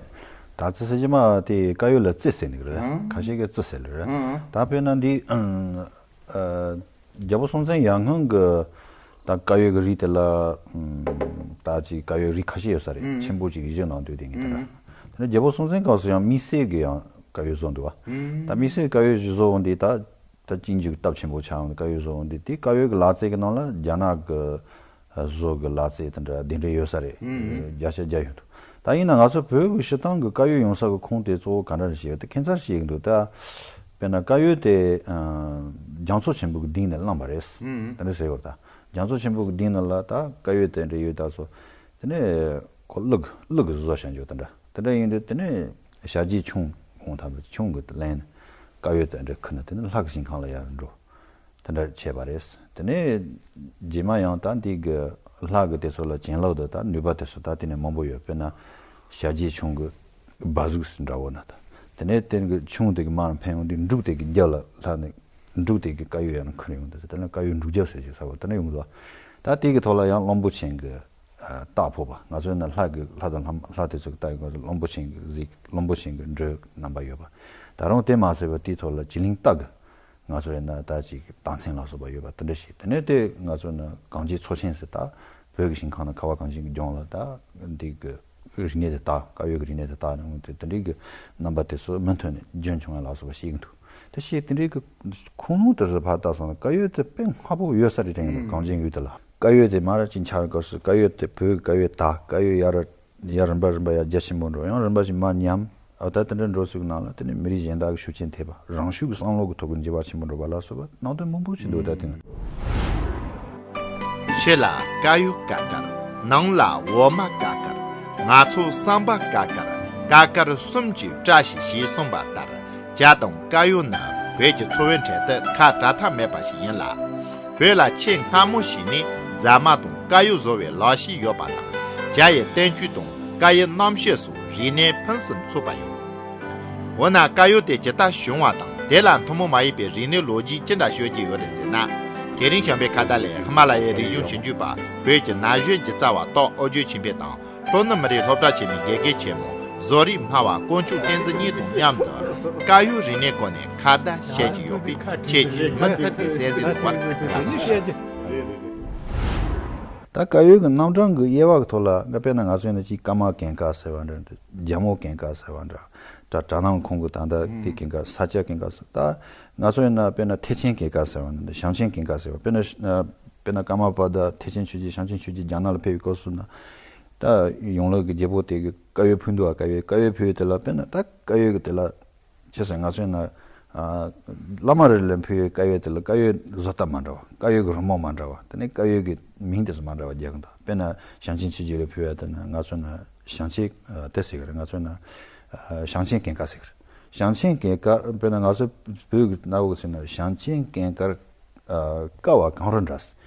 དར་ཚེ་ཟེར་གྱི་མ་དེ་བཀའ་ཡོད་ལ་རྩི་ཟེར་ནི་རེད། ཁ་ཤས་ཀྱི་རྩི་ཟེར་ལ་རེད། ད་དཔེར་ན་འདི། རྒྱལ་པོ་སྲོང་བཙན་ཡར་སྔོན་གྱི་ད་བཀའ་ཡོད་ཀྱི་རིགས་དེ་ལ་ད་ཅིག་བཀའ་ཡོད་རིགས་ཁ་ཤས་ཡོད་ས་རེད། ཆེན་པོ་ཅིག་བཞི་ནང་དུ་དེ་ངེས་དེ་འདྲ། དེ་ནས་རྒྱལ་པོ་སྲོང་བཙན་སྐབས་སུ་ཡང་དམིགས་བསལ་གྱི་ཡང་བཀའ་ཡོད་བཟོ་འདུག་བ། ད་དམིགས་བསལ་བཀའ་ཡོད་ཅིག་བཟོ་འོང་དེ་ད་ད་ཅིང་ཅིག་སྟབས་ཆེན་པོ་ཆགས་འོང་བཀའ་ཡོད་བཟོ་འོང་དེ་དེ་བཀའ་ཡོད་ཀྱི་ལག་རྩལ་གྱི་ནང་ལ་རྒྱ་ནག་གི་བཟོ་གི་ལག་རྩལ་དེ་འདྲ་གདན་འདྲེན་ཡོད་ས་རེད། བརྒྱ་ཆ་བརྒྱ་ཡོད་འདུག་ད་ཡིན་ན་ང་ཚོ་བོད་ཀྱི་སྤྱི་བཏང་གི་བཀའ་ཡོད་ཡོང་ས་གི་ཁུངས་དེ་གཙོ་བོ་ག་འདྲ་རེད་ཞེས་དེ་ཁྱད་མཚར་ཞིག་འདུག་ད་དཔེར་ན་བཀའ་ཡོད་དེ་རྒྱ་མཚོ་ཆེན་པོ་གི་གདིང་ནས་བླངས་པ་རེད། དེ་འདྲ་ཟེར་བར་ད་རྒྱ་མཚོ་ཆེན་པོ་གི་གདིང་ནང་ལ་ད་བཀའ་ཡོད་དེ་འདྲ་ཡོད་ད་སོ། དེ་ནས་ཁོ་གླུ་གི་གླུ་གི་བཟོ་བྱ་འཇོག་དེ་འདྲ་དེ་འདྲ་ཡིན་དུས་དེ་ནས་བྱ་རྒྱལ་ཆུང་འོང་ཐབས་ཆུང་གི་ལན་བཀའ་ཡོད་དེ་འདྲ་ཁུ་ན་དེ་ནས་ལྷ་གི་ཞིང་ཁམས་ལ་ཡར་འགྲོ། དེ་འདྲ་བྱས་པ་རེད། དེ་ནས་རྗེས་མ་ཡང་ད་འདི་གི་ལྷ་གི་དེ་ཚོ་ལ་བྱིན་རླབས་དེ་ད་ནུས་པ་དེ་ཚོ་ད་དེ་ནས་མང་པོ་ཡོད། དཔེར་ན་བྱ་རྒྱལ་ཆུང་གི་སྦ་གཟུགས་སུ་འདྲ་བོ་ན་ད་དེ་ནས་དེ་གི་ཆུང་དེ་གི་མར་འཕེན་ཡོང་དུས་འབྲུག་དེ་གི་རྒྱབ་ལ་ལྷ་ནི་འབྲུག་དེ་གི་བཀའ་ཡོད་ཡང་ན་ཁུར་ཡོང་དུས་དེ་ལ་བཀའ་ཡོད་འབྲུག་རྒྱབ་ཟེར་ཞིག་ས་བོ་དེ་འདྲ་ཡོང་འདུག་ད་དེ་གི་ཐོག་ལ་ཡང་གླང་པོ་ཆེན་གི་རྟགས་ཕོག་པ་ང་ཚོ་ཡིན་ན་ལྷ་གི་ལྷ་དང་ལྷ་ལྷ་དེ་ཚོ་གི་རྟགས་ཡོད་པ་ཚོ་གླང་པོ་ཆེན་གི་གཟིགས་གླང་པོ་ཆེན་གི་འགྲོས་རྣམ་པ་ཡོད་པ། ད་རུང་དེ་མ་ཟད་པ་དེའི་ཐོག་ལ་གྱི་ལིང་སྟག་གི་ང་ཚོ་ཡིན་ན་ད་ཅིག་རྟགས་མཚན་ལ་སོགས་པ་ཡོད་པ་དེ་འདྲ་ཞིག་དེ་ནས་དེ་ང་ཚོ་ཡིན་ན་གངས་ཅན་མཚོ་ཆེན་ཟེར་ད་བོད་ཀྱི་ཞིང་ཁམས་ན་ཁ་བ་གངས་ཅན་གྱི་ལྗོངས་ལ་ད་འདི་གི་རིག་གནས་དེ་དག་བཀའ་ཡོད་ཀྱི་རིག་གནས་དེ་དག་ནང་དེ་དེ་འདྲའི་གི་རྣམ་པ་དེ་ཚོ་མུ་མཐུད་ནས་རྒྱུན་འཁྱོངས་ཡ་ལ་སོགས་པ་ཤེས་ཀྱི་འདུག་དེ་ཤེས་དེ་འདྲའི་གི་ཁུངས་ལུང་དེ་ཚོ་ཕར་བལྟས་སོང་ན་བཀའ་ཡོད་དེ་དཔེ་སྔ་པོ་ཡོད་ས་རེད་དྲན་གྱི་འདུག་གངས་ཅན་ཡུལ་དེ་ལ་བཀའ་ཡོད་དེ་མ་ར་ཅིག་ཆགས་པའི་སྐབས་སུ་བཀའ་ཡོད་དེ་བོད་ཀྱི་བཀའ་ཡོད་དག་བཀའ་ཡོད་ཡར་ཡར་རིམ་པ་རིམ་པ་ཡར་རྒྱ་ཆེན་པོ་འགྲོ་ཡང་རིམ་པ་ཞིག་མར་ཉམས། ཨ་ད་དེ་འདྲ་འགྲོ་ཚུལ་ནང་ལ་དེ་ནས་མི་རིགས་གཞན་དག་གི་ཤུགས་རྐྱེན་ཐེབས་པ་རང་ཤུགས་ཀྱི་བསམ་བློ་གི་ཐོག་གི་འགྱུར་བ་ཆེན་པོ་འགྲོ་བ་ལ་སོགས་པ་ནང་དོན་མང་པོ་ཞིག་འདུག་ད་དེ་ནི། ཕྱི་ལ་དཀར་ཡོལ་དཀར་དཀར། ནང་ལ་འོ་མ་དཀར་དཀར། ང་ཚོ་བསམ་པ་དཀར་དཀར། དཀར་དཀར་གསུམ་གྱི་བཀྲ་ཤིས་ཞེས་གསུངས་པ་ལྟར་ཇ་དང་དཀར་ཡོལ་ནི་བོད་ཀྱི་འཚོ་བའི་གྲས་དེ་ཁ་བྲལ་ཐབས་མེད་པ་ཞིག་ཡིན་ལ། བོད་ལ་ཆེས་སྔ་མོ་ཞིག་ནས་རྫ་མ་དང་དཀར་ཡོལ་བཟོ་བའི་ལག་ཤེས་ཡོད་པ་དང་ཇ་ཡི་བསྟན་བཅོས་དང་དཀར་ཡོལ་རྣམ་དཔྱོད་སོགས་རིག་གནས་ཕུན་སུམ་ཚོགས་པ་ཡིན། འོ་ན་དཀར་ཡོལ་དེ་ཇི་ལྟར་བྱུང་བ་དང་དེ་ལ་ཐུན་མོང་མ་ཡིན་པའི་རིག་གནས་ལོ་རྒྱུས་ཅི་འདྲ་ཤོད་ཀྱི་ཡོད་རེད་ཟེར་ན། དེ་རིང་བྱམས་པའི་ཁ་བརྡ་ལས་ཧི་མ་ལ་ཡའི་རིག་གཞུང་ཞིབ་འཇུག་པ་བོད་ཀྱི་ན་གཞོན་གྱི་རྩ་བ་ཏོག་ཨོ་རྒྱན་ཆོས་འཕེལ་དང་། ལྷོ་ནུབ་མི་རིགས་སློབ་གྲྭ་ཆེན་མོའི་དགེ་རྒན་ཆེན་མོ་བཟོ་རིག་སྨྲ་བ་དཀོན་མཆོག་བསྟན་འཛིན་གཉིས་དང་མཉམ་དུ་དཀར་ཡོལ་རིག་གནས་སྐོར་ནས་ཁ་བརྡ་བྱེད་ཀྱི་ཡོད་པས་ཁྱེད་ཀྱིས་མུ་མཐུད་དེ་གསན་གཟིགས་གནང་བར་ལགས་སོ། ད་དཀར་ཡོལ་གྱི་རྣམ་གྲངས་ཀྱི་དབྱེ་བ་གི་ཐོག་ལ་ང་དཔེར་ན་ང་ཚོ་ཡིན་ན་ཅིག་ཀརྨ་གན་ཁ་ཟེར་བ་འདྲ་འདུག་རྒྱལ་མོ་གན་ཁ་ཟེར་བ་འདྲ་ད་གྲྭ་ནང་ཁོང་གི་ད་ལྟ་དེ་གན་ཁ་ས་སྐྱ་གན་ཁ་ཟེར་ད་ང་ཚོ་ཡིན་ན་དཔེར་ན་ཐེག་ཆེན་གན་ཁ་ཟེར་བ་འདྲ་འདུག་ཞང་ཆེན་གན་ཁ་ཟེར་བ་དཔེར་ན་དཔེར་ན་ཀརྨ་པ་དང་ཐེག་ཆེན་ཆོས་རྗེ་ཞང་ཆེན་ཆོས་རྗེ་རྒྱ་ནག་ལ་ཕེབས་པའི་སྐབས་སུ་ན། ད་ཡོངས་ལུགས་ཀྱི་རྒྱལ་པོ་དེ་གི་བཀའ་ཡོལ་ཕུལ་འདུག་བ་བཀའ་ཡོལ་བཀའ་ཡོལ་ཕུལ་ཡོད་དེ་ལ་དཔེར་ན་ད་བཀའ་ཡོལ་གི་དེ་ལ་ཅི་ཟེར་ང་ཚོས་ན་བླ་མ་རེ་ལ་ཕུལ་བའི་བཀའ་ཡོལ་དེ་ལ་བཀའ་ཡོལ་བཟོ་ལྟ་མ་འདྲ་བ་བཀའ་ཡོལ་གི་རི་མོ་མ་འདྲ་བ་དེ་ནས་བཀའ་ཡོལ་གི་མིང་དེ་ཚོ་མ་འདྲ་བ་རྒྱག་གི་འདུག་དཔེར་ན་ཞང་ཆེན་ཆོས་རྗེ་ལ་ཕུལ་བ་དེ་ན་ང་ཚོ་ན་ཞང་ཆེན་དེ་ཟེར་གི་རེད་ང་ཚོ་ན་ཞང་ཆེན་གན་ཁ་ཟེར་གི་རེད། ཞང་ཆེན་གན་ཁ་དཔེར་ན་ང་ཚོ་བོད་གི་གནའ་བོ་གི་ཟེར་ན་ཞང་ཆེན་གན་ཁ། ཀ་བ་གང་རུ་འདྲ།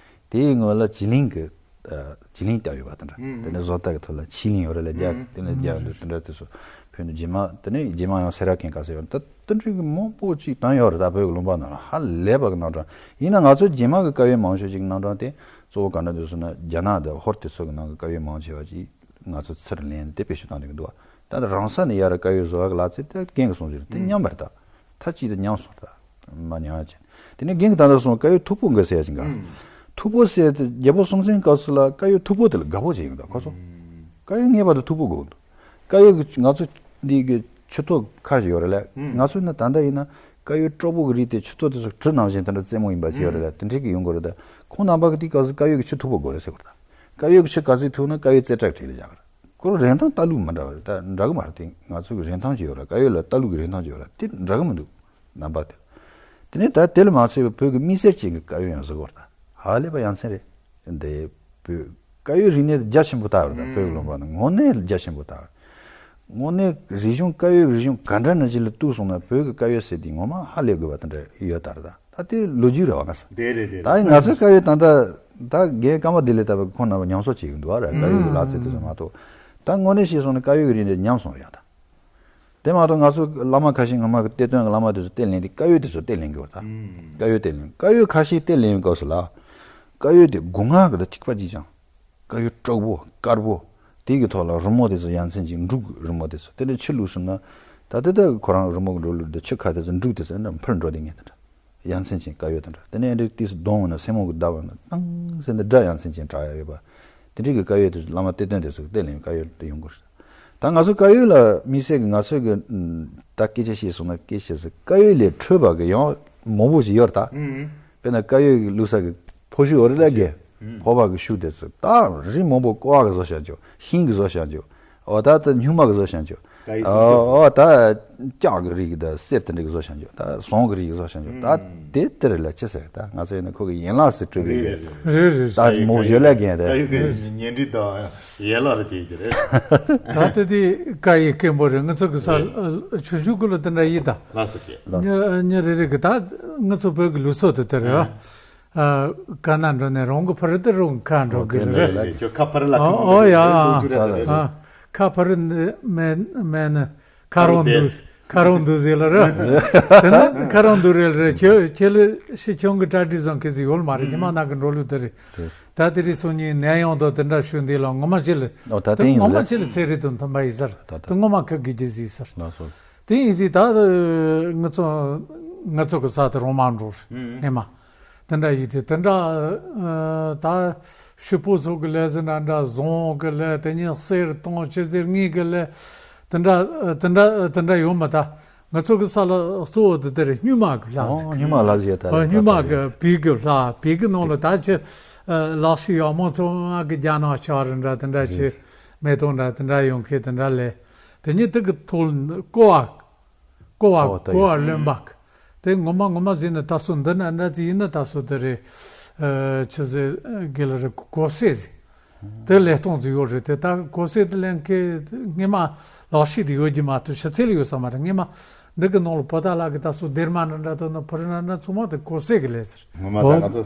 དེའི་སྔོན་ལ་གྱི་ལིང་གི། གྱི་ལིང་བཏབ་ཡོད་པ་དེ་འདྲ། དེ་ནས་བཟོ་ལྟ་གི་ཐོག་ལ་ཆི་ལིང་ཡོད་རེད་ལ་རྒྱ་དེ་ནས་རྒྱ་ཡོད་འདུག་དེ་འདྲ་དེ་ཚོ་ཕུལ་ནས་རྗེས་མ་དེ་ནས་རྗེས་མ་ཡང་སེ་ར་གན་ཁ་ཟེར་ཡོད་ད་དེ་འདྲའི་གི་མང་པོ་ཅིག་བཏང་ཡོད་རེད་ད་བོད་གི་ལུང་པ་ནང་ལ་ཧ་ལས་པ་གི་རྣམ་གྲངས་ཡིན་ན་ང་ཚོ་རྗེས་མ་གི་བཀའ་ཡོལ་མང་ཤོས་ཅིག་གི་རྣམ་གྲངས་དེ་གཙོ་བོ་ག་འདྲ་འདུག་ཟེར་ན་རྒྱ་ནག་དང་ཧོར་དེ་ཚོ་གི་ནང་གི་བཀའ་ཡོལ་མང་ཆེ་བ་ཅིག་ང་ཚོ་ཚུར་ལེན་དེ་བེད་སྤྱོད་བཏང་འདུག་གི་འདུག་བ། ད་རང་ས་ནས་ཡར་བཀའ་ཡོལ་བཟོ་བ་གི་ལག་རྩལ་དེ་རྒན་གི་གསུང་ཟིན་རེད་དེ་ཉམས་པ་རེད་ད། མཐའ་གཅིག་ཏུ་ཉམས་སོང་རེད་ད། མ་ཉམས་ཡ་ཅན། དེ་ནས་རྒན་གི་ད་ལྟ་སོང་བཀའ་ཡོལ་མཐུག་པོ་འགའ་ཟེར་ཡ་ཅིག་འགའ། མཐུག་པོ་ཟེར་དེ་རྒྱལ་པོ་སྲོང་བཙན་སྐབས་སུ་ལ་བཀའ་ཡོལ་མཐུག་པོ་དེ་ལ་དགའ་པོ་བྱས་ཡོང་ད་ཁོ་ཚོ། བཀའ་ཡོལ་ངེས་པར་དུ་མཐུག་པོ་དགོས་འདུག་བཀའ་ཡོལ་གི་ང་ཚོ་འདི་གི་ཆུ་ཐོག་ཁ་ཞིག་ཡོད་རེད་ལ་ང་ཚོ་ནི་ད་ལྟ་ཡིན་ན་བཀའ་ཡོལ་སྤྲོ་པོ་གི་རིགས་དེ་ཆུ་ཐོག་དེ་ཚོ་གྲུ་ནང་བཞིན་དེ་འདྲ་རྩེ་མོ་ཡིན་པ་ཅིག་ཡོད་རེད་ལ་དེ་འདྲ་གི་ཡོང་དགོས་རེད་ད་ཁོང་རྣམ་པ་གི་དེ་སྐབས་སུ་བཀའ་ཡོལ་གི་ཆུ་མཐུག་པོ་དགོས་རེད་ཟེར་དགོས་རེད་ད། བཀའ་ཡོལ་གི་ཆུ་ག་ཚོད་མཐུག་ན་བཀའ་ཡོལ་རྩེ་གྲས་བྲིས་ལ་བཞག་གི་རེད། ཁོ་རང་རིན་ཐང་ལྟ་ལུགས་མི་འདྲ་བ་རེད་ད་འདྲ་གི་མ་རེད་དེ་ང་ཚོ་གི་རིན་ཐང་ཅིག་ཡོད་རེད་བཀའ་ཡོལ་ལ་ལྟ་ལུགས་གི་རིན་ཐང་ཅིག་ཡོད་རེད་དེ་འདྲ་གི་མི་འདུག་རྣམ་པ་དེ། དེ་ནས་ད་དེ་ལ་མ་ཚད་པའི་བོད་ཀྱི་དམིགས་བསལ་ཅན་གྱི་བཀའ་ཡོལ་ཡང་བཟོ་དགོས་རེད་ད། ཧ་ལས་པ་ཡ་མཚན་རེད། འདི་བོད་བཀའ་ཡོལ་རིག་གནས་དེ་རྒྱ་ཆེན་པོ་ལྟ་བ་རེད་ད་བོད་ཀྱི་ལུང་པ་ནི་དངོས་གནས་རྒྱ་ཆེན་པོ་ལྟ་བ་རེད། དངོས་གནས་རིག་གཞུང་བཀའ་ཡོལ་རིག་གཞུང་ག་འདྲ་ནང་བཞིན་ལ་གཏུགས་སོང་ན་བོད་ཀྱི་བཀའ་ཡོལ་ཟེར་དེ་ངོ་མ་ཧ་ལས་དགོས་པ་དེ་འདྲ་ཡོད་ད་རེད་ད། ཨ་དེ་ལོ་རྒྱུས་རེད་བ། ང་ས་དེ་རེད་དེ་རེད། ད་ཡིན་ང་ཚོའི་དཀར་ཡོལ་ད་ལྟ་ད་རྒན་ཀརྨ་བདེ་ལེགས་ལྟ་བུ་ཁོང་རྣམ་པ་ཉམས་གསོ་བྱེད་ཀྱི་འདུག་བ་ར། དཀར་ཡོལ་གྱི་ལག་རྩལ་དེ་ཚོ་མ་གཏོགས། ད་དངོས་གནས་བཤད་སོང་ན་དཀར་ཡོལ་གྱི་རིག་གནས་ཉམས་སོང་རེད་ཡ། ད་དེ་མ་གཏོགས་ང་ཚོ་བླ་མ་ཁ་ཤས་སྔོན་མ་གི་གཏེར་སྟོན་གྱི་བླ་མ་དེ་ཚོ་གཏེར་ལེན་དུས་དཀར་ཡོལ་དེ་ཚོ་གཏེར་ལེན་གྱི་ཡོད། ད་དཀར་ཡོལ་གཏེར་ལེན། དཀར་ཡོལ་ཁ་ཤས་གཏེར་ལེན་པའི་སྐབས་སུ་ལ་དཀར་ཡོལ་དེ་སྒོ་ང་གི་ད་གཅིག་པ་གཅིག་རྐྱང་། དཀར་ཡོལ་དྲག་པོ་དཀར་པོ། དེ་གི་ཐོག་ལ་རི་མོ་དེ་ཚོ་ཡ་མཚན་ཅན་འབྲུག་གི་རི་མོ་དེ་ཚོ། དེ་འདྲ་ཕྱི་ལུགས་སུ་ན་ད་ལྟ་ད་ཁོ་རང་རི་མོ་གི་འགྲོ་ལུགས་དེ་ཕྱི་ཁ་དེ་ཚོ་འབྲུག་དེ་ཚོ་འདྲ་འཕུར་འགྲོ་དེ་ངེས་དེ་འདྲ། ཡ་མཚན་ཅན་དཀར་ཡོལ་དེ་འདྲ། དེ་ནས་འདྲ་དེ་ཚོ་གདོང་ན་སེན་མོ་གི་བརྡ་བ་ན་ཏང་ཟེར་འདི་སྒྲ་ཡ་མཚན་ཅན་གྲགས་ཡ་ཡོད་པ། དེ་འདྲ་གི་དཀར་ཡོལ་དེ་ཚོ་བླ་མ་གཏེར་སྟོན་དེ་ཚོ་གི་གཏེར་ལེན་དཀར་ཡོལ་དེ་ཡོང་གི་རེད། ད་ང་ཚོ་དཀར་ཡོལ་ལ་དམིགས་བསལ་གྱི་ང་ཚོའི་གི་ད་སྐད་ཆ་བཤད་སོང་ན་སྐད་ཆ་ཟེར་དཀར་ཡོལ་ལས་འཕྲོས་པ་གི་ཡང་མང་པོ་ཞིག་ཡོད་རེད་ད། དཔེར་ན་དཀར་ཡོལ་གི་བླུགས་ས་གི་ཕོ་ཤུ་ཡོད་རེད་ལ་གི། ཕོ་བ་གི་ཤུ་དེ་ཚོ་ད་རིགས་མང་པོ་ཀོ་བ་གི་བཟོ་བྱ་འཇོག་ཤིང་གི་བཟོ་བྱ་འཇོག་འོ་ད་ད་སྨྱུག་མ་གི་བཟོ་བྱ་འཇོག་ཀ་ཡི་སུམ་ཅུ་ཟེར། འོ་ད་ལྕགས་གི་རིགས་གི་ད་གསེར་དེ་འདྲ་གི་བཟོ་བྱ་འཇོག་ད་ཟངས་གི་རིགས་གི་བཟོ་བྱ་འཇོག་ད་དེ་དེ་རེད་ལ་ཅི་ཟེར། ད་ང་ཚོ་ཡིན་ན་ཁོ་གི་ཡན་ལག་སུ་གྲུབ་པའི་གི་རེད་རེད། ད་མོ་ཡོད་ལ་གན་དེ་ཀ་ཡི་གི་ཉེ་འབྲེལ་དང་ཡན་ལག་རེད་དེ་གི་རེད། ད་ལྟ་དེ་ཀ་ཡི་སྐད་འབོད་རེད། ང་ཚོ་གི་ས་ཆུ་ཆུ་གུ་ལ་དེ་འདྲ་ཡིན་ད། ལགས་སོ་རྒན། ཉ་ཉ་རེ་རེ་གི་ད་ང་ཚོ་བོད་གི་ལུགས་སྲོལ་དེ་དེ་རེད། ཨ་ཀ་ན་འགྲོ་ནས་རང་གི་ཕ་རི་དེ་རང་ཁ་འགྲོ་གི་རེད། རེད་ཁྱོད་ཁ་ཕ་རི་ལ་ཁ་ཨོ་མ་ཨོ་ཡ། ལུག་ཅུ་རེད་ཨ་རེད། ཨ་ཁ་ཕ་རི་མེད་མེད་ནི་ཁ་རང་འདུག་ཁ་རང་འདུག་ཟེར་ལ་རེད། དེ་ན་ཁ་རང་འདུག་རེད་རེད། ཁྱོད་ཁྱེད་ལ་ཤི་ཆུང་གི་གྲ་སྒྲིག་བཟང་ཁེ་ཟིག་ཡོད་མ་རེད། ཉི་མ་ནག་གི་འགྲོ་ལུགས་དེ་རེད། ད་དེ་རིང་སང་ཉིན་ནད་ཡོང་དོ་དེ་འདྲ་ཞུ་འདི་ལ་ངོ་མ་ཅི་ལ་ཨོ་ད་དེ་ངོ་མ་ཅི་ལ་ཚེ་རིང་དང་མཐུན་པ་ཡིན་ཟེར། ད་ད་དེ་ངོ་མ་ཁ་གི་རྒྱུ་ཟིག་ཟེར། ལགས་སོ། དེ་ཡིན་དུས་ད་ང་ཚོ་ང་ཚོ་གི་ས་དེ་རང་མ་འགྲོ་རེད་ངེས་མ། དེ་འདྲ་ཡིན་དུས་དེ་འདྲ་ད་ཕྱུག་པོ་ཚོ་གི་ལས་ཟེར་འདྲ་འདྲ་ཟངས་གི་ལས། དེ་ཉིན་གསེར་དང་ཆུ་ཟེར་དངུལ་གི་ལས། དེ་འདྲ་དེ་འདྲ་དེ་འདྲ་ཡོད་མ་ད། ང་ཚོ་གི་ས་ལ་གཙོ་བོ་དེ་དེ་རེད། སྨྱུག་མ་གི་ལྷ་ཟེར་གི་སྨྱུག་མ་ལྷ་ཟེར་ད། ཨ་སྨྱུག་མ་གི་བེའུ་གི་ལྷ། བེའུ་གི་ནང་ལ་ད་ཆུ་ལག་ཤེས་ཡག་མོ་ཚོ་ང་གི་རྒྱ་ནག་ཆ་རེ་འདྲ་དེ་འདྲ་ཆུ་མེ་ཏོག་འདྲ་དེ་འདྲ་ཡོང་མཁན་དེ་འདྲ་ལས། དེ་ཉིད་དེ་གི་ཐོག་ལ་ཀོ་བ་ཀོ་བ་ཨོ་ད་ཀོ་ཡོད། བ་རློན་པ། དེ་ངོ་མ་ངོ་མ་ཟིན་ན་ད་སོ་འདི་ན་འདྲ་ཅི་ཡིན་ན་ད་སོ་དེ་རེད། ཆི་ཟེར་གི་ལ་རེད། གོ་སེ་ཟེར། དེ་ལས་སྟོང་ཟིག་ཡོད་རེད། དེ་ད་གོ་སེ་དེ་ལེན་མཁན་སྔས་མ་ལག་ཤེས་དེ་ཡོད་ཀྱི་མ་གཏོགས་ཕྱི་ཚེ་ལ་ཡོད་ས་མ་རེད། སྔས་མ་འདི་གི་ནང་ལ་པོ་ཏ་ལ་གི་ད་སོ་སྡེར་མ་འདྲ་འདྲ་དང་ན་ཕུ་རི་འདྲ་འདྲ་ཚང་མ་དེ་གོ་སེ་གི་ལས་ཟེར། ངོ་མ་ད་ཨོ་ང་ཚོ་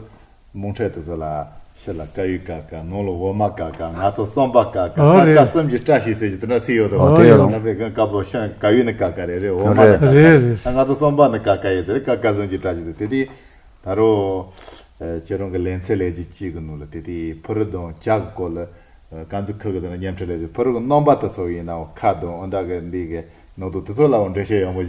དམངས་ཁྲོད་དེ་ཚོ་ལ་ཕྱི་ལ་དཀར་ཡོལ་ཀ་ཀ་ནང་ལ་འོ་མ་ཀ་ཀ་ང་ཚོ་གསུམ་པ་ཀ་ཀ་ཨོ་ཀ་རེད། ཀ་གསུམ་གྱི་བཀྲ་ཤིས་ཟེར་གྱི་དེ་འདྲ་ཚིག་ཡོད་དོ། ཨོ་དེ་ཡོད་རེད། ད་བས་གང་དཀར་པོ་ཤང་དཀར་ཡོལ་ནི་ཀ་ཀ་རེད་རེད། འོ་མ་ནི་ཀ་ཀ་རེད། རེད་རེད། ད་ང་ཚོ་གསུམ་པ་ནི་ཀ་ཀ་ཡོད་དེ་རེད། ཀ་ཀ་གསུམ་གྱི་བཀྲ་ཤིས་ཟེར་དེ་དེ། ད་རུང་ཁྱེད་རང་གི་ལེ་ཚན་ལས་ཀྱི་གཅིག་གི་ནང་ལ་དེ་དེ་ཕུ་རི་དང་བྱ་གི་སྐོར་ལ་དཀར་མཛེས་ཁུལ་གི་དེ་ན་མཉམ་འཕྲད་ལས་ཀྱི་ཕུ་རི་གི་རྣམ་པ་དེ་ཚོ་ཡིན་ནའང་ཁ་དང་ཨོ་འདྲ་གི་འདི་གི་ནང་དུ་དེ་ཚོ་ལའང་འགྲེལ་བཤད་ཡག་མོ་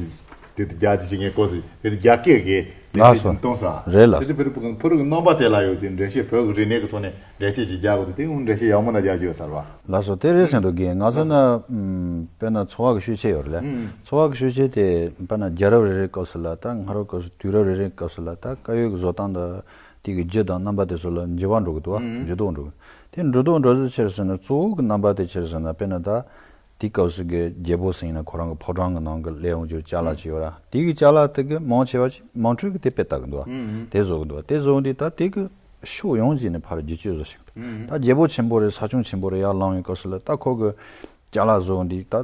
དེ་དེ་རྒྱ་ཆེ་ཆེ་ངས་གོ་སོང་། དེ་དེ་རྒྱ་སྐད་གི་ལེ་ཚན་ཅིག་གཏོང་ས་རེད་ལ། དེ་དེ་ཕུ་རི་ཕུ་རི་གི་རྣམ་པ་དེ་ལ་ཡོད་དེ་འགྲེལ་བཤད་བོད་གི་རིག་གནས་གི་ཐོག་ནས་འགྲེལ་བཤད་ཅིག་རྒྱག་དགོས་དེ་དེ་འགྲེལ་བཤད་ཡག་མོ་ན་རྒྱག་རྒྱུ་ཡོད་ས་རེད་བ། ལགས་སོ། དེ་རེད་ཟེར་འདུག་གི། ང་ཚོ་ན་ཨམ་དཔེར་ན་འཚོ་བ་གི་ཤུགས་ཆེ་ཡོད་རེད་ལ། ཨུམ། འཚོ་བ་གི་ཤུགས་ཆེ་དེ་དཔེར་ན་རྒྱལ་རབས་རེ་རེའི་སྐབས་སུ་ལ་ད་སྔ་རབས་སྐབས་སུ་དུས་རབས་རེ་རེའི་སྐབས་སུ་ལ་ད་དཀར་ཡོལ་གི་བཟོ་སྟངས་དང་དེ་གི་རྒྱུ་དང་རྣམ་པ་དེ་ཚོ་ལ་འགྱུར་བ་འགྲོ་གི་འདུག་བ། ཨུམ། འགྱུར་ལྡོག་འགྲོ་གི། དེ་འགྱུར་ལྡོག་འགྲོ་ཚུལ་ཆི་རེད་ཟེར་ན་གཙོ་བོ་གི་རྣམ་པ་དེ་ཆི་རེད་ཟེར་ན་དཔེར་ན་ད་དེའི་སྐབས་སུ་གི་རྒྱལ་པོ་ཟེར་ཡིན་ན་ཁོ་རང་གི་ཕོ་བྲང་གི་ནང་གི་སླེབས་ཡོང་རྒྱུ་ཅ་ལག་ཅིག་ཡོད་ར། དེ་གི་ཅ་ལག་དེ་གི་མང་ཆེ་བ་ཅིག་དམངས་ཁྲོད་གི་དེ་དཔེ་ལྟ་གི་འདུག་བ། ཨུམ། དེ་བཟོ་གི་འདུག་བ། དེ་བཟོ་གི་འདུག་ད་དེ་གི་ཕྱོགས་ཡོངས་ཀྱི་ནས་ཕར་བསྒྱུར་བཅོས་བཟོ་ཞིག་འདུག་ད་རྒྱལ་པོ་ཆེན་པོ་རེད། ས་སྐྱོང་ཆེན་པོ་རེད། ཡར་ལངས་ཡོང་སྐབས་སུ་ལ་ད་ཁོ་གི་ཅ་ལག་བཟོ་འདི་ད་